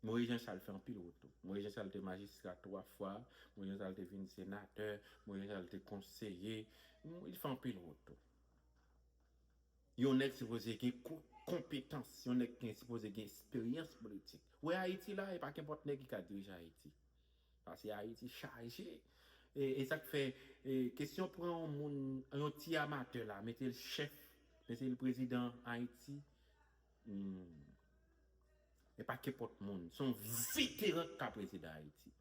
Moïse Jean Charles fè anpil wout tou. Moïse Jean Charles te majistra twa fwa, Moïse Jean Charles te vin senatè, Moïse Jean Charles te konseye, li fè anpil wout tou. Yon nèg sipoze gen ko- konpetans, yon nèg gen sipoze gen esperyans politik. Wè Ayiti la, e pa kenpòt nèg ki ka dirije Ayiti. Paske Ayiti chaje. E, e sa k fè, e, kesyon pran yon moun, yon ti amatè la, mete l chèf, mete l prezidan Ayiti, hmm, e pa kenpòt moun. Se yon veteran k ka prezidan Ayiti.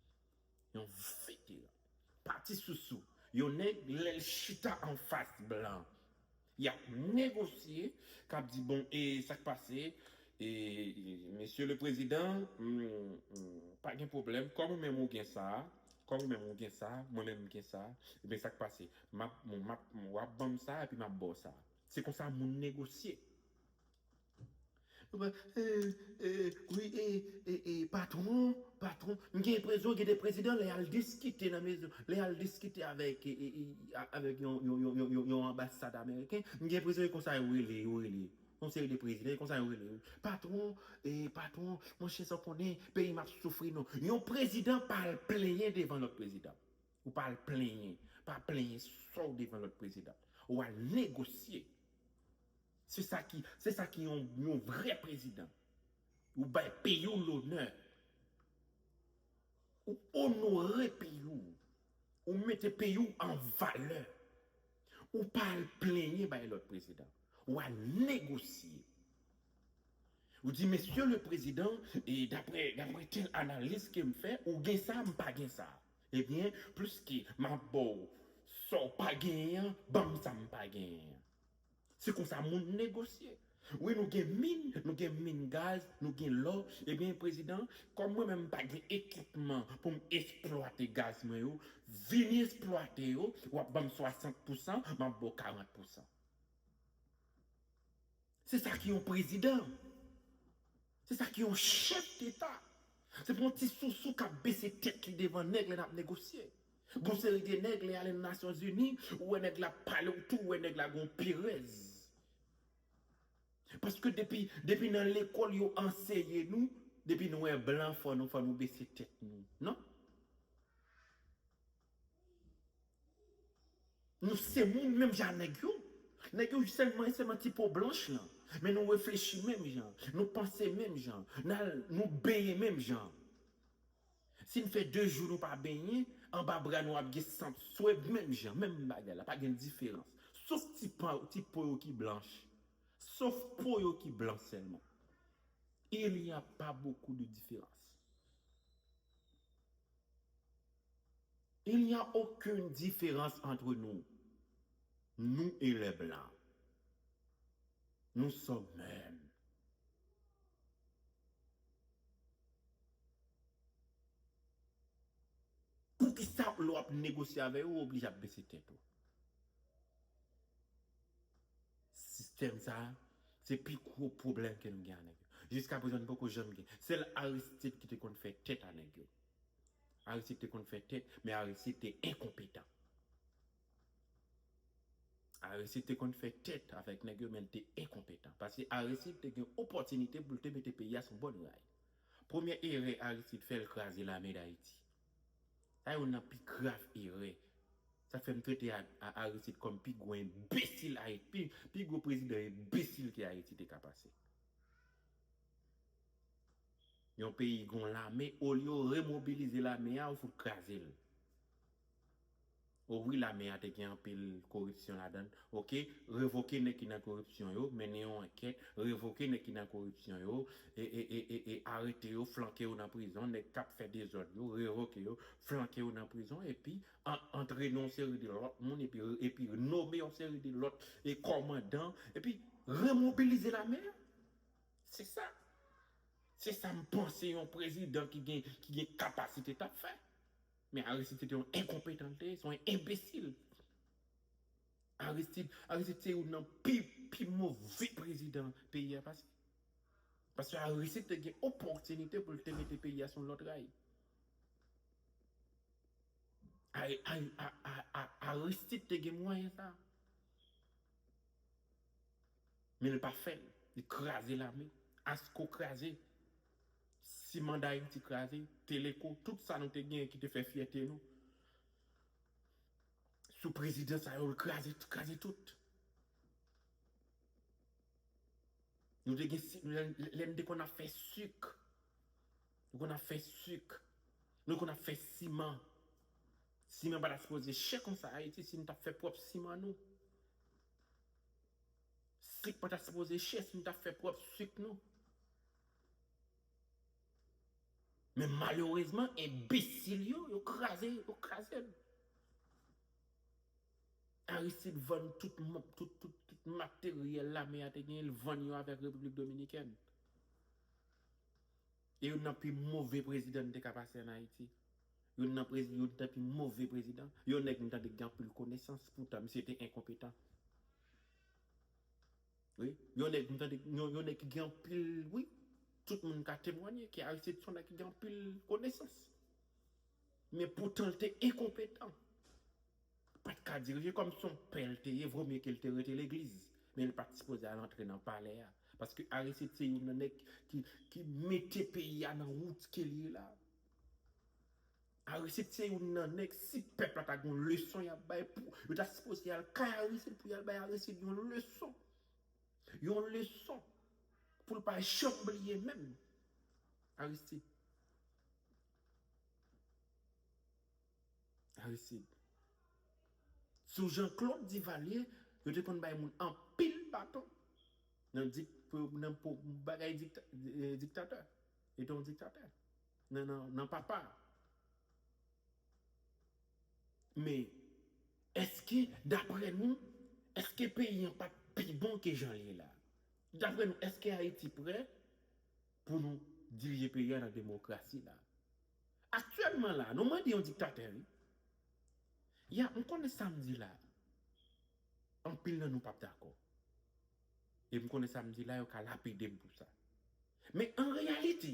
Yon veteran. Pati sousou. Yon nèg, lè l chita anfas blan, y ap negosye, k ap di, bon, e sa k pase? E, mesye le prezidan, hmm, hmm, pa gen pwoblèm. Kòm ou menm ou gen sa, kòm ou menm ou gen sa, mwen menm m gen sa, ebyen sa k pase? M ap, m ap, w ap ban m sa, epi m ap ba w sa. Se konsa moun negosye. Ou pa, e, e, wi, e, e, e, patwon, patwon. M gen enpresyon gen de prezidan lè y al diskite nan mezon, lè y al diskite avèk, e, e, e, a- avèk yon, yon, yon, yon, yon, yon anbasad ameriken, m gen enpresyon e konsa yo rele, yo rele. Yon seri de prezidan, e konsa yo rele yo. Patwon, e, patwon, monchè sa w konnen, peyi m ap soufri non. Yon prezidan pa al plenyen devan lòt prezidan. Ou pa al plenyen, pa plenyen sa w devan lòt prezidan. Ou al negosye. Se sa ki, se sa ki yon, yon vrè prezidan. Ou bay peyi w lonè. Ou onore peyi w. Ou mete peyi w an valè. Ou pa al plenyen bay lòt prezidan. Ou al negosye. Ou di, mesye le prezidan, e daprè, daprè tèl analiz ke m fè, ou gen sa, m pa gen sa. Ebyen, pliske m ap ba w sa w pa genyen an, ban m sa m pa genyen an. Se konsa moun negosye. Wi, nou gen min, nou gen min gaz, nou gen lò. Ebyen, prezidan, kòm mwen menm m pa gen ekipman pou m eksplwate gaz mwen yo, vini eksplwate yo, w ap ban m swasant pousan, m ap ba w karant pousan. Se sa ki yon prezidan. Se sa ki yon chèf deta. Se pa yon ti sousou k ap bese tèt li devan nèg lè n ap negosye. Gon seri de nèg lè y ale nan Nasyonzini, ou wè nèg la ap pale w tou, ou wè nèg la gon perèz. Paske depi, depi nan lekòl yo anseye nou, depi nou wè blan fò nou, fò nou bese tèt nou. Non? Nou se moun menm jan nèg yo. Nèg yo sèlman, sèlman ti po blanch lan. Men nou reflechi menm jan. Nou panse menm jan. N al, nou benyen menm jan. Si n fè de jou nou pa benyen, anba bra nou ap gen sant swèb menm jan. Menm bagay la, pa gen diferans. Sof ti po, ti po yo ki blanch. Sof po yo ki blan sèlman. Il n'y a pas beaucoup de différence. Il n'y a aucune différence entre nous. Nous et les Blancs. Nous sommes mêmes. Poukisa lè w ap negosye avè yo, ou oblije ap bese tèt ou? Sistèm sa a, se pi gwo pwoblèm ke nou gen ak nèg yo. Jiska prezan, nou poko janm gen. Sèl Aristide ki te konn fè tèt ak nèg yo. Aristide te konn fè tèt, men Aristide te enkonpetan. Aristide te konn fè tèt avèk nèg yo, men l te enkonpetan. Paske Aristide te gen opòtinite pou l te mete peyi a sou bòn ray. Premye erè Aristide fè, l kraze lame Dayiti. Sa youn nan pi grav erè. Sa fè m trete a, a Aristide kòm pi gwo enbesil Ayiti, pi, pi gwo prezidan enbesil ke Ayiti te ka pase. Yon peyi gon lame, olye w remobilize lame a, ou fout kraze l. O wi, lame a te gen anpil koripsyon ladan l. Oke, revoke nèg ki nan koripsyon yo, mennen yon ankèt, revoke nèg ki nan koripsyon yo, e, e, e, e, e arete yo, flanke yo nan prizon, nèg k ap fè dezòd yo, revoke yo, flanke yo nan prizon, epi an, antrene yon seri de lòt moun, epi, epi nome yon seri de lòt, e kòmandan, epi remobilize lame a. Se sa. Se sa m panse yon prezidan ki gen, ki gen kapasite t ap fè. Men Aristide te yon enkonpetan l te ye, se yon enbesil. Aristide, Aristide se youn nan pi, pi move prezidan peyi a pase. Paske Aristide te gen opòtinite pou l te mete peyi a sou lòt ray. A- a- a- a- a- Aristide te gen mwayen sa. Men li pa fè l. Li kraze lame. Asko kraze. Siman Dayiti kraze. Teleko, tout sa nou te gen ki te fè fyète nou. Sou prezidan sa yo, li kraze, kraze tout. Nou te gen, si- lè, lè n te konn ap fè sik. Nou konn ap fè sik. Nou konn ap fè siman. Siman pa ta sipoze chè konsa Ayiti si nou t ap fè pwòp siman nou. Sik pa ta sipoze chè si nou t ap fè pwòp sik nou. Men malerezman, enbesil yo, yo kraze, yo kraze l. Aristide vann tout, tout, tout, tout materyèl lame a te genyen, l vann yo avèk Repiblik Dominikèn. E youn nan pi move prezidan n te ka pase ann Ayiti. Youn nan prezi- youn nan pi move prezidan. Yon nèg m tande ki gen anpil konesans, poutan misye te enkonpetan. Wi, yon nèg m tande, yon, yon nèg ki gen anpil, wi. Tout moun ka temwanye ke Aristide se yon nèg ki gen anpil konesans. Men poutan l te enkonpetan. Pa t ka dirije kòm se yon pè l te ye, vwomye ke l te rete legliz. Men l pa t sipoze al antre nan palè a. Paske Aristide se youn nan nèg ki, ki mete peyi a nan wout ke l ye la. Aristide se youn nan nèg, si pèp la ta gon leson y ap bay pou, yo ta sipoze al kay Aristide pou y al bay Aristide yon leson. Yon leson. Pou l pa janm bliye menm. Aristide. Aristide. Sou Jean Claude Duvalier, yo te konn bay moun anpil baton. Nan dik, pou, nan pou bagay dikta, eh, diktatè. Li te yon diktatè. Nan, nan, nan papa. Men, èske, daprè nou, èske peyi an pa t pi bon ke jan l ye la? Daprè nou, èske Ayiti prè pou nou dirije peyi a nan demokrasi la? Aktyèlman la, nou mande yon diktatè, wi. Ya, m konnen sa m di la. Anpil nan nou p ap dakò. E m konnen sa m di la, yo ka lapide m pou sa. Men an reyalite,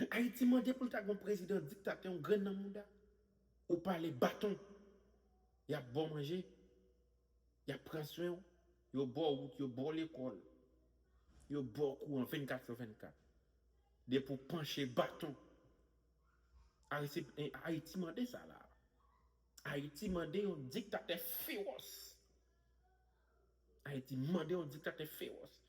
Ayiti mande pou l ta gon prezidan diktatè, yon grenn nan mouda. Ou pale baton, y ap ba w manje, y ap pran swen w, yo ba w wout, yo ba w lekòl, yo ba w kouran vennkat sou vennkat. Depi w panche baton. Ayiti, Ayiti mande sa la. Ayiti mande yon diktatè fewòs. Ayiti mande yon diktatè fewòs.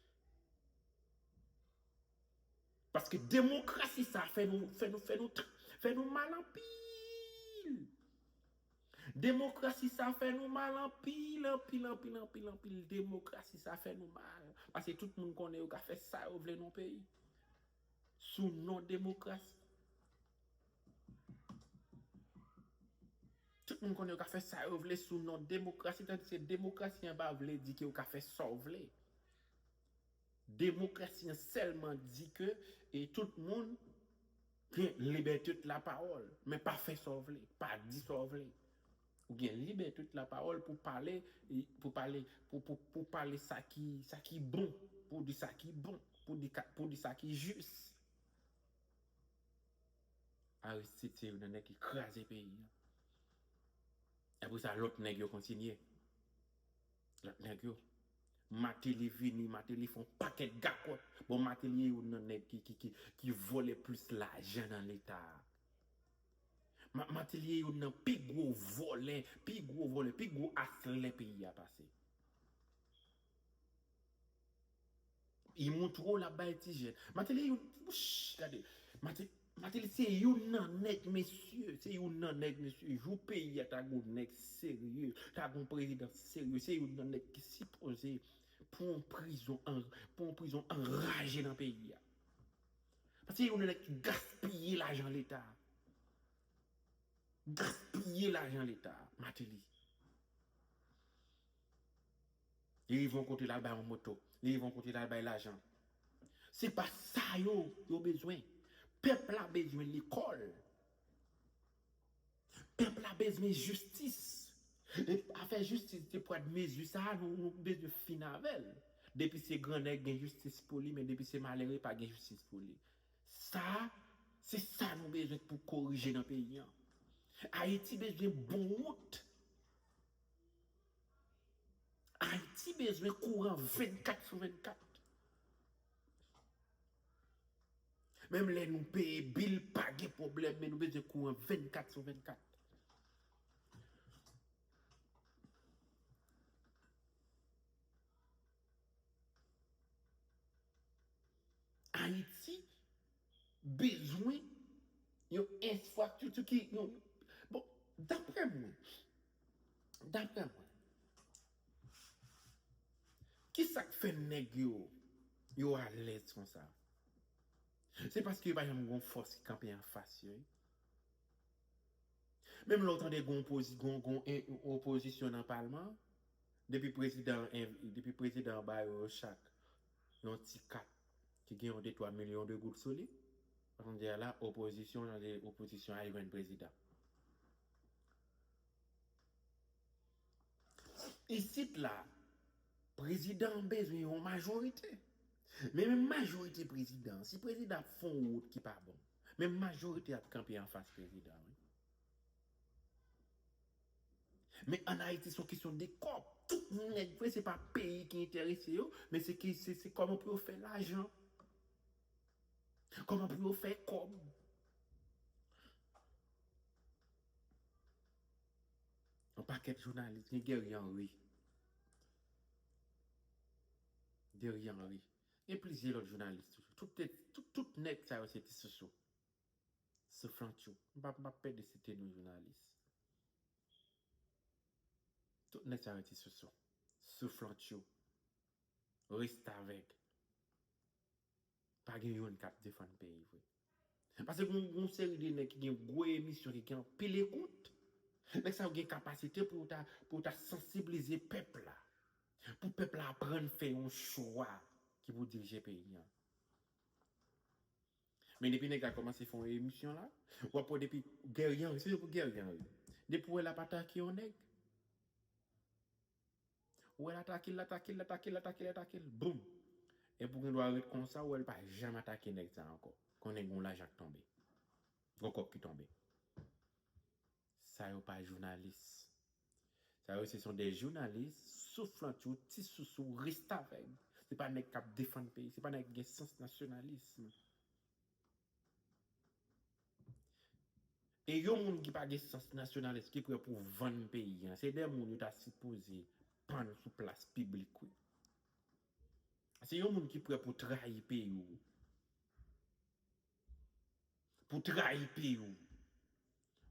Paske demokrasi sa fè nou, fè nou, fè nou, fè nou mal anpil. Demokrasi sa fè nou mal anpil, anpil, anpil, anpil, anpil. Demokrasi sa fè nou mal. Paske tout moun konnen yo ka fè sa yo vle nan peyi. Sou non demokrasi. Tout moun konnen yo ka fè sa yo vle sou non demokrasi, tandiske demokrasi an pa vle di ke yo ka fè sa w vle. Demokrasi an sèlman di ke, e, tout moun gen libète de lapawòl, men pa fè sa w vle, pa di sa w vle. Ou gen libète de lapawòl pou pale, e, pou pale, pou, pou, pou pale sa ki, sa ki bon, pou di sa ki bon, pou di ka, pou di sa ki jis. Aristide se youn nan nèg ki kraze peyi a. Apre sa, lòt nèg yo kontinye. Lòt nèg yo. Martelly vini, Martelly fè yon pakèt gakòt. Bon, Martelly youn nan nèg ki, ki, ki, ki vòlè plis lajan nan leta a. Ma- Martelly youn nan pi gwo vòlè, pi gwo vòlè, pi gwo aslè peyi a pase. Li montre w l ap bay ti jèn. Martelly youn, wouch, gade. Martelly, Martelly se youn nan nèg, mesye. Se youn nan nèg, mesye. Jou peyi a ta gon nèg serye, ta gon prezidan serye, se youn nan nèg ki sipoze pran yon prizon an, pran yon prizon anraje nan peyi a. Paske se youn nan nèg ki gaspiye lajan leta. Gaspiye lajan leta, Martelly. Li rive yon kote, l al bay yon moto. Li rive yon kote, l al bay lajan. Se pa sa yo, yo bezwen. Pèp la bezwen lekòl. Pèp la bezwen jistis. E afè jistis, de pwa de mezi sa a, nou, nou bezwen fin avè l. Depi se grannèg, gen jistis pou li, men depi se malere, pa gen jistis pou li. Sa, se sa nou bezwen pou korije nan peyi an. Ayiti bezwen bon wout. Ayiti bezwen kouran vennkat sou vennkat. Menm lè nou peye bil, pa gen pwoblèm, men nou bezwen kouran vennkat sou vennkat. Ayiti bezwen yon enfrastrikti ki, yon, bon, daprè mwen, daprè mwen, ki sa k fè nèg yo, yo alèz konsa? Se paske yo pa janm gon fòs ki kanpe anfas yo, wi. Menm lè w tande gon opozi-, gon, gon en-, opozisyon nan palman, depi prezidan an env-, depi prezidan an ba yo chak yon ti kat ki gen yon de twa milyon de goud sou li, kounye a la, opozisyon, tande opozisyon al jwenn prezidan. Isit la, prezidan an bezwen yon majorite. Men menm majorite prezidan an, si prezidan ap fè yon wout ki pa bon, menm majorite ap kanpe anfas prezidan an, wi. Men ann Ayiti, se yon kesyon de kòb. Tout nèg vre, se pa peyi ki enterese yo, men se ki, se, se kòman pou yo fè lajan. Kòman pou yo fè kòb. Yon pakèt jounalis, gen Guerrier Henry. Guerrier Henry. Gen plizyè lòt jounalis toujou. Tout, tout, tout nèg sa yo se ti sousou. Souflantchou. M p ap, m p ap pede site non jounalis. Tout nèg sa yo ti sousou. Souflantchou. Restavèg. Pa gen youn k ap defann peyi vre. Paske gon, gon seri de nèg ki gen gwo emisyon, ki gen anpil ekout. Nèg sa yo gen kapasite pou yo ta, pou yo ta sansibilize pèp la. Pou pèp la aprann fè yon chwa ki pou dirije peyi an. Men depi nèg la kòmanse fè yon emisyon la, w ap wè depi Guerrier Henry, se pou Guerrier Henry. Depi w wè l ap atake yon nèg, ou wè l atake l, l atake l, l atake l, l atake l, l atake l, boum! Epi w gen dwa ret konsa, ou wè l pa janm atake nèg sa ankò. Konnen gen yon lajan k tonbe. Gon kòb ki tonbe. Sa yo pa jounalis. Sa yo se son de jounalis, souflantchou, ti sousou, restavèg. Se pa nèg k ap defann peyi, se pa nèg ki gen sans nasyonalis. E yon moun ki pa gen sans nasyonalis, ki prè pou vann peyi an, se de moun yo ta sipoze pann sou plas piblik, wi. Se yon moun ki prè pou trayi peyi w. Pou trayi peyi w.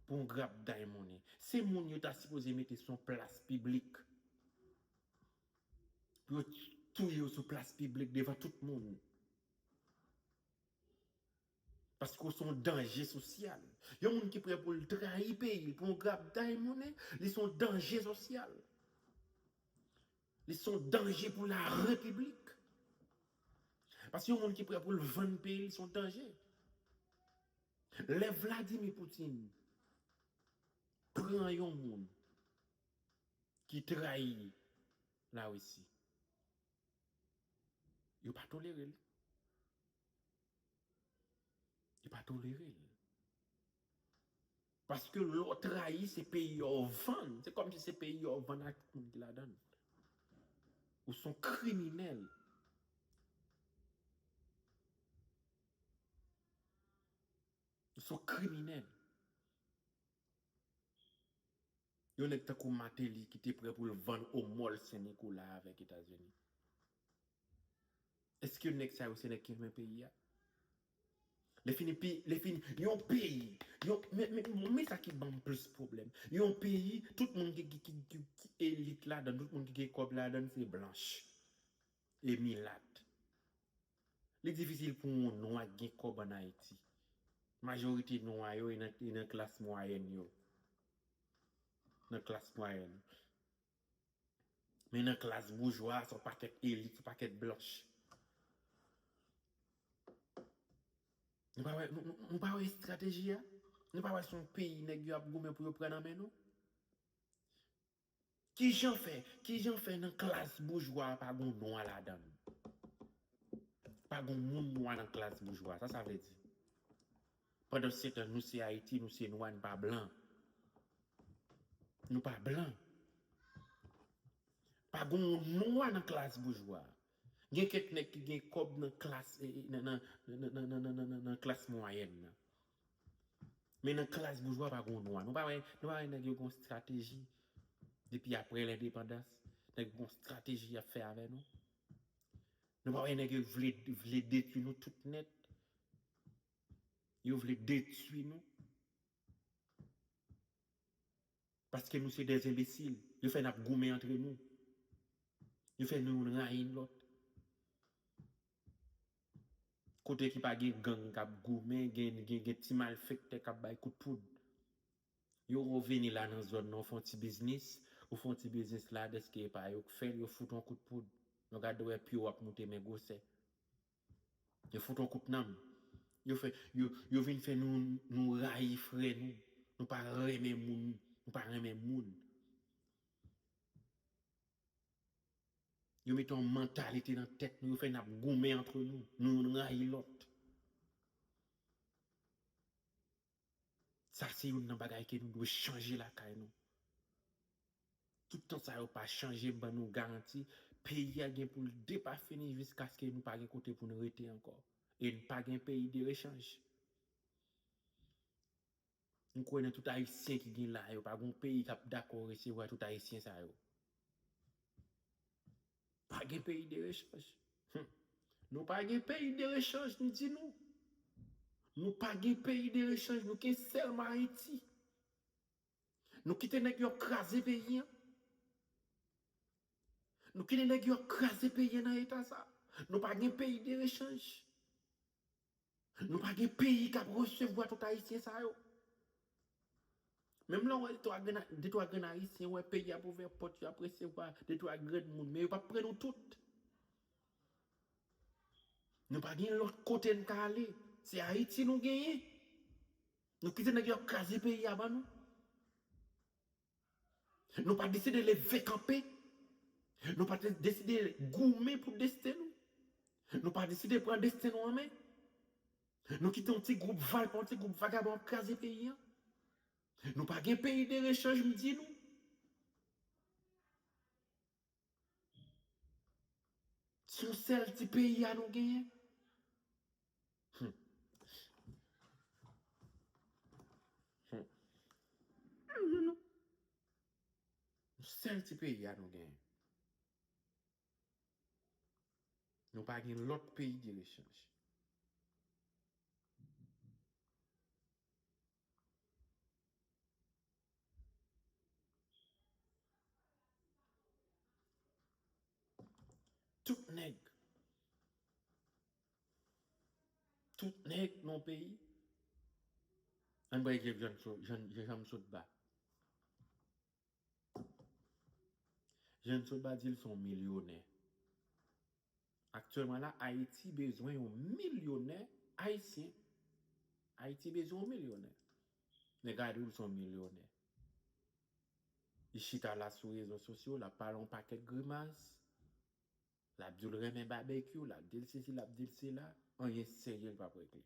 Pou yon grap day monnen. Se moun yo ta sipoze mete sou yon plas piblik. Pou yo touye w sou plas piblik devan tout moun. Paske w se yon danje sosyal. Yon moun ki prè pou l trayi peyi l pou yon grap day monnen, li se yon danje sosyal. Li se yon danje pou larepiblik. Paske yon moun ki prè pou l vann peyi l, li se yon danje. Lè Vladimir Putin pran yon moun ki trayi Larisi, yo pa tolere l. Yo pa tolere l. Paske lè w trayi, se peyi a w vann. Se kòmsi se peyi a w vann ak tout moun ki ladan l. Ou se yon kriminèl. Ou se yon kriminèl. Yon nèg tankou Martelly ki te prè pou l vann omòl Sen Nikola avèk Etazini. Èske nèg sa yo se nèg ki renmen peyi a? Lè fini, pi, lè fini, yon peyi, yon, men, men, men sa ki ban m plis pwoblèm. Yon peyi, tout moun ki, ki, ki, ki, ki elit ladan, tout moun ki gen kòb ladan, se blanch e milat. Li difisil pou yon nwa gen kòb ann Ayiti. Majorite nwa yo e nan, e nan klas mwayèn yo. Nan klas mwayèn. Men nan klas boujwa, se yon pakèt elit, se yon pakèt blanch. Nou pa wè, nou, nou, nou pa wè estrateji a? Nou pa wè se yon peyi nèg yo ap goumen pou yo pran nan men nou? Kijan fè, kijan fè nan klas boujwa a pa gon nwa ladan l? Pa gen moun nwa nan klas boujwa. Sa sa vle di? Pandan se tan, nou se Ayiti, nou se nwa, nou pa blan. Nou pa blan. Pa gen moun nwa nan klas boujwa. Gen kèk nèg ki gen kòb nan klas, eh, eh, nan, nan, nan klas mwayèn nan. Men nan klas boujwa pa gen nwa. Nou pa wè, nou pa wè nèg yo gen strateji depi apre lendepandans. Nèg yo gen strateji y ap fè avè nou. Nou pa wè nèg yo vle, vle detwi nou tout nèt. Yo vle detwi nou. Paske nou se dè enbesil. Yo fè n ap goumen antre nou. Yo fè nou youn rayi lòt. Kote ki pa gen gang k ap goumen, gen, gen, gen ti malfektè k ap bay kout poud. Yo, ou vini la nan zòn nan, ou fè yon ti biznis, ou fè yon ti biznis la, dèske e pa yo k fè l, yo fout yon kout poud. Yo gade wè pye w ap moute men gwosè. Yo fout yon kout nanm. Yo fè, yo, yo vin fè nou, nou rayi frè nou. Nou pa renmen moun, nou pa renmen moun. Yo mete yon mantalite nan tèt nou, yo fè n ap goumen antre nou, nou youn rayi lòt. Sa se youn nan bagay ke nou dwe chanje lakay nou. Tout tan sa yo pa chanje, m ban nou garanti, peyi a gen pou l depafini jiskaske nou pa gen kote pou n rete ankò. E n pa gen peyi de rechanj. M kwè nan tout Ayisyen ki gen la, yo pa gen yon peyi k ap dakò resevwa tout Ayisyen sa yo. Pa gen peyi de rechanj. Hum. Nou pa gen peyi de rechanj, m di nou. Nou pa gen peyi de rechanj, nou gen sèlman Ayiti. Nou kite nèg yo kraze peyi an. Nou kite nèg yo kraze peyi an nan eta sa. Nou pa gen peyi de rechanj. Nou pa gen peyi k ap resevwa tout Ayisyen sa yo. Menm lè w wè de twa grenn, de twa grenn Ayisyen, wè peyi ap ouvè pòt yo, ap resevwa de twa grenn moun, men yo p ap pran nou tout. Nou pa gen lòt kote n ka ale. Se Ayiti nou genyen. Nou kite nèg yo ap kraze peyi a ban nou. Nou pa deside leve kanpe. Nou pa te deside goumen pou desten nou. Nou pa deside pran desten nou an men. Nou kite yon ti gwoup valpa, yon ti gwoup vagabon ap kraze peyi an. Nou pa gen peyi de rechanj, m di nou. Se yon sèl ti peyi a nou genyen. Hmm. Hmm. Yon sèl ti peyi a nou genyen. Nou pa gen lòt peyi de rechanj. Tout nèg. Tout nèg nan peyi. Ann bay egzanp Jan, Jan, Jan, Jan m sot ba. Jan m sot ba di l se yon milyonè. Aktyèlman la, Ayiti bezwen yon milyonè ayisyen. Ayiti bezwen yon milyonè. Nèg la di w l se yon milyonè. Li chita la sou rezo sosyo, l ap pale yon pakèt grimas. L ap di w l renmen babekyou, l ap di l sesi, l ap di l sela. Anyen serye l p ap regle.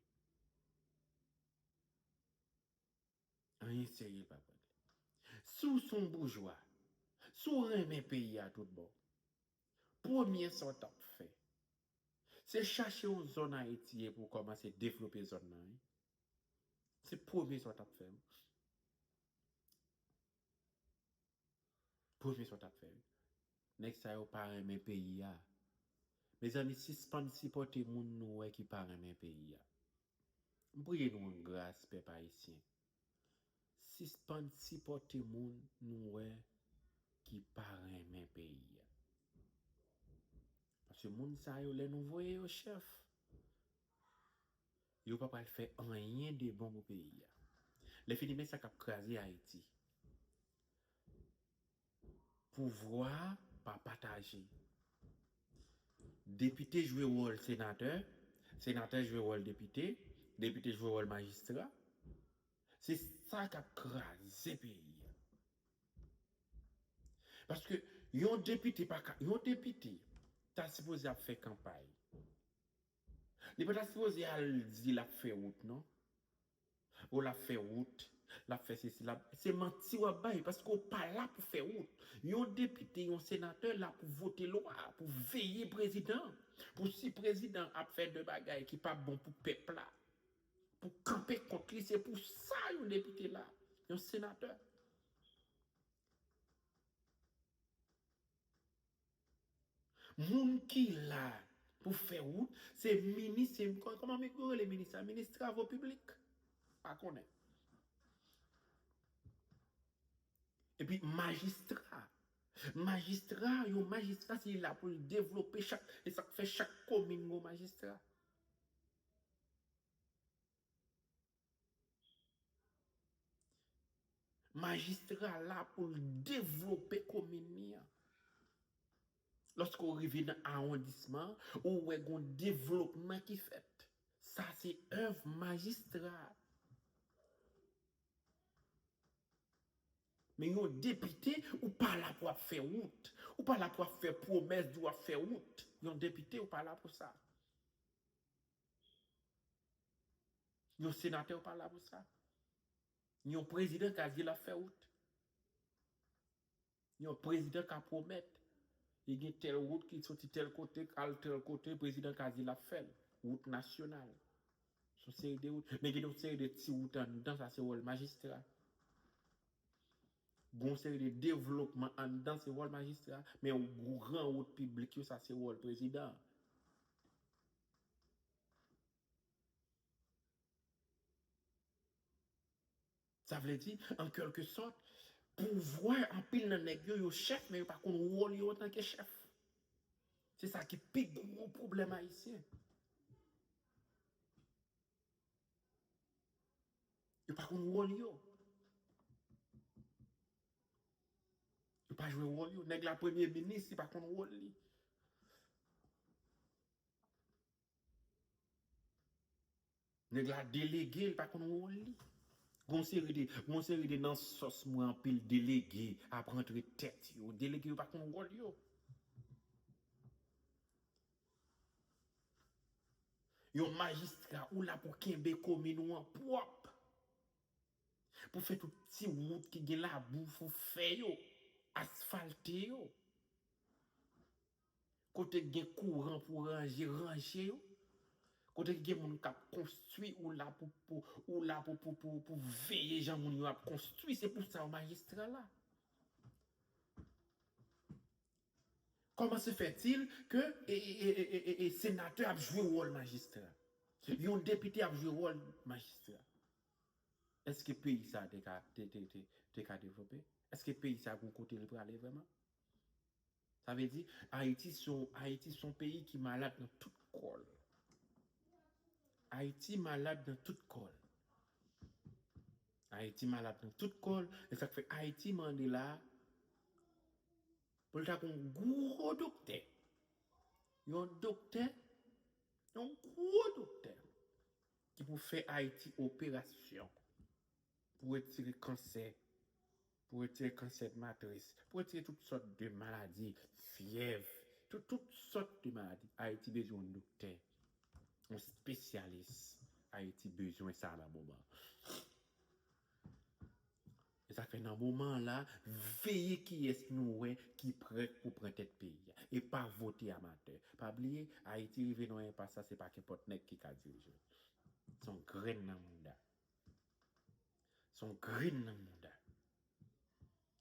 Anyen serye l p ap regle. Si w se yon boujwa, si w renmen peyi a tout bon, premye sa w t ap fè, se chache yon zòn Ayiti epi w kòmanse devlope zòn nan, wi. Se premye sa w t ap fè, wi. Premye sa w t ap fè, wi. Nèg sa yo pa renmen peyi a. Mezanmi, sispann sipòte moun nou wè ki pa renmen peyi a. M priye nou an gras, pèp ayisyen. Sispann sipòte moun nou wè ki pa renmen peyi a. Paske moun sa yo, lè nou voye yo chèf, yo pa pral fè anyen de bon pou peyi a. Lè fini, men sa k ap kraze Ayiti. Pouvwa pa pataje. Depite jwe wòl senatè, senatè jwe wòl depite, depite jwe wòl majistra. Se sa k ap kraze peyi a. Paske yon depite pa ka, yon depite ta sipoze ap fè kanpay. Li pa ta sipoze al di l ap fè wout, non. Ou l ap fè wout, l ap fè sesi, l ap, se manti w ap bay, paske w pa la pou fè wout. Yon depite, yon senatè la pou vote lwa, pou veye prezidan, pou si prezidan ap fè de bagay ki pa bon pou pèp la, pou kanpe kont li, se pou sa yon depite la, yon senatè. Moun ki la pou fè wout, se minis, se, kò-, kòman yo rele minis sa? Minis travo piblik. Pa konnen. Epi majistra. Majistra, yon majistra, se la pou l devlope chak, e sa k fè chak komin gon majistra. Majistra la pou l devlope komin li an. Lòske w rive nan awondisman, ou wè gon devlopman ki fèt. Sa se èv majistra. Men yon depite, ou pa la pou ap fè wout. Ou pa la pou ap fè pwomès di w ap fè wout. Yon depite, ou pa la pou sa. Yon senatè, ou pa la pou sa. Yon prezidan ka di l ap fè wout. Yon prezidan ka pwomèt. Li gen tèl wout ki soti tèl kote, k al tèl kote, prezidan ka di l ap fè l. Wout nasyonal. Se yon seri de wout. Men gen yon seri de ti wout anndan, sa se wòl majistra. Gen yon seri de devlopman anndan, se wòl majistra. Men gran wout piblik yo, sa se wòl prezidan. Sa vle di, an kèlke sòt, pouvwa, anpil nan nèg yo, yo chèf, men yo pa konn wòl yo antanke chèf. Se sa ki pi gwo pwoblèm ayisyen. Yo pa konn wòl yo. Yo pa jwe wòl yo. Nèg la premye minis, li pa konn wòl li. Nèg la delege, li pa konn wòl li. Gon seri de, gon seri de nan sòs mwen anpil delege ap rantre tèt yo. Delege yo pa konn wòl yo. Yon majistra ou la pou kenbe komin ou an pwòp. Pou fè tout ti wout ki gen labou pou fè yo, asfalte yo. Kote k gen kouran pou ranje, ranje yo. Kote k gen moun k ap konstwi, ou la pou, pou, ou la pou, pou, pou, pou veye jan moun yo ap konstwi. Se pou sa w majistra la. Comment se fait-il que e, e, e, e, e, e senatè ap jwe wòl majistra? Yon depite ap jwe wòl majistra? Èske peyi sa te ka, te, te, te, te ka devlope? Èske peyi sa gon kote l prale vrèman? Sa vle di, Ayiti se yon, Ayiti se yon peyi ki malad nan tout kò l. Ayiti malad nan tout kò l. Ayiti malad nan tout kò l. E sa k fè Ayiti mande la pou l ta gon gwo doktè. Yon doktè, yon gwo doktè ki pou fè Ayiti operasyon pou retire kansè, pou retire kansè de matris, pou retire tout sòt de maladi, fyèv, tout, tout sòt de maladi. Ayiti bezwen yon doktè, yon espesyalis. Ayiti bezwen sa nan moman. E sa fè nan moman an la, veye kiyès nou wè ki prè pou pran tèt peyi a. E pa vote amatè. Pa bliye, Ayiti rive nan yon enpas la, se pa kenpòt nèg ki ka dirije l. Se yon grenn nan mouda. Se yon grenn nan mouda.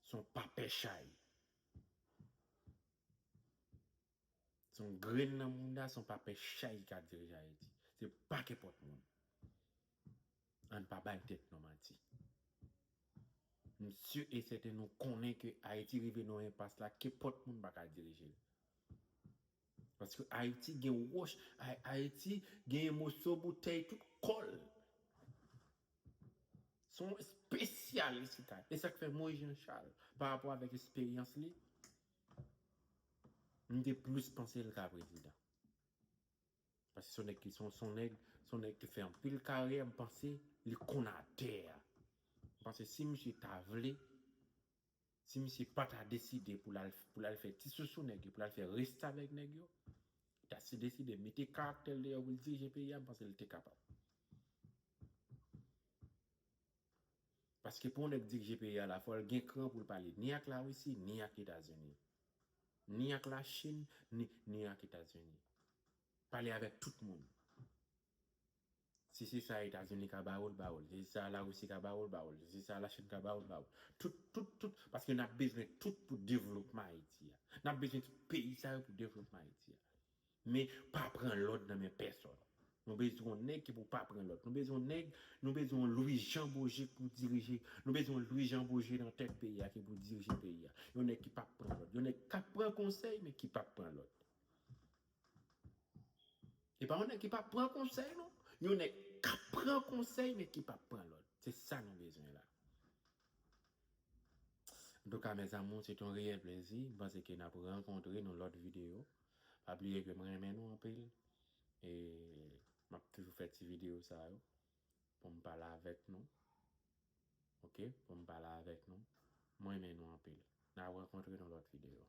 Se yon papè chay. Se yon grenn nan mouda, se yon papè chay ki ka dirije Ayiti. Se pa kenpòt moun. Ann pa bay tèt nou manti. M si e sèten nou konnen ke Ayiti rive nan yon enpas la, kenpòt moun pa ka dirije l. Paske Ayiti gen wòch, Ay-, Ayiti gen yon moso boutèy tout kò l. Se yon espesyalis ki ka. E sa k fè Moïse Jean Charles, pa rapò avèk esperyans li, m te plis panse l ka prezidan. Paske se yon nèg ki, se yon, se yon nèg, se yon nèg ki fè anpil karyè, m panse li konn atè a. M panse si misye ta vle, si misye pa ta deside pou l al, pou l al fè ti sousou nèg yo, pou l al fè restavèk nèg yo, a si deside mete karaktè l deyò pou l dirije peyi a, m panse l te kapab. Paske pou yon nèg dirije peyi a la, fò l gen kran pou l pale ni ak Larisi, ni ak Etazini. Ni ak Lachin, ni, ni ak Etazini. Pale avèk tout moun. Si se sa Etazini ka ba ou l, ba ou l. Si se sa Larisi ka ba ou l, ba ou l. Si se sa Lachin ka ba ou l, ba ou l. Tout, tout, tout. Paske n ap bezwen tout pou devlopman Ayiti a. N ap bezwen tout peyi sa yo pou devlopman Ayiti a. Men pa pran lòd nan men pèsòn. Nou bezwen yon nèg ki pou pa pran lòd. Nou bezwen yon nèg, nou bezwen yon Louis Jean Beaugé pou dirije. Nou bezwen yon Louis Jean Beaugé nan tèt peyi a ki pou dirije peyi a. Yon nèg ki p ap pran lòd. Yon nèg k ap pran konsèy, men ki p ap pran lòd. E pa yon nèg ki p ap pran konsèy, non. Yon nèg k ap pran konsèy, men ki p ap pran lòd. Se sa nou bezwen la. Antouka, mes amours, se te yon reyèl plezi. M panse ke n ap rankontre nan lòt videyo. Pa bliye ke mwen renmen nou anpil. E m ap toujou fè ti videyo sa yo pou m pale avèk nou. Oke? Pou m pale avèk nou. Mwen renmen nou anpil. N ap rankontre nan lòt videyo.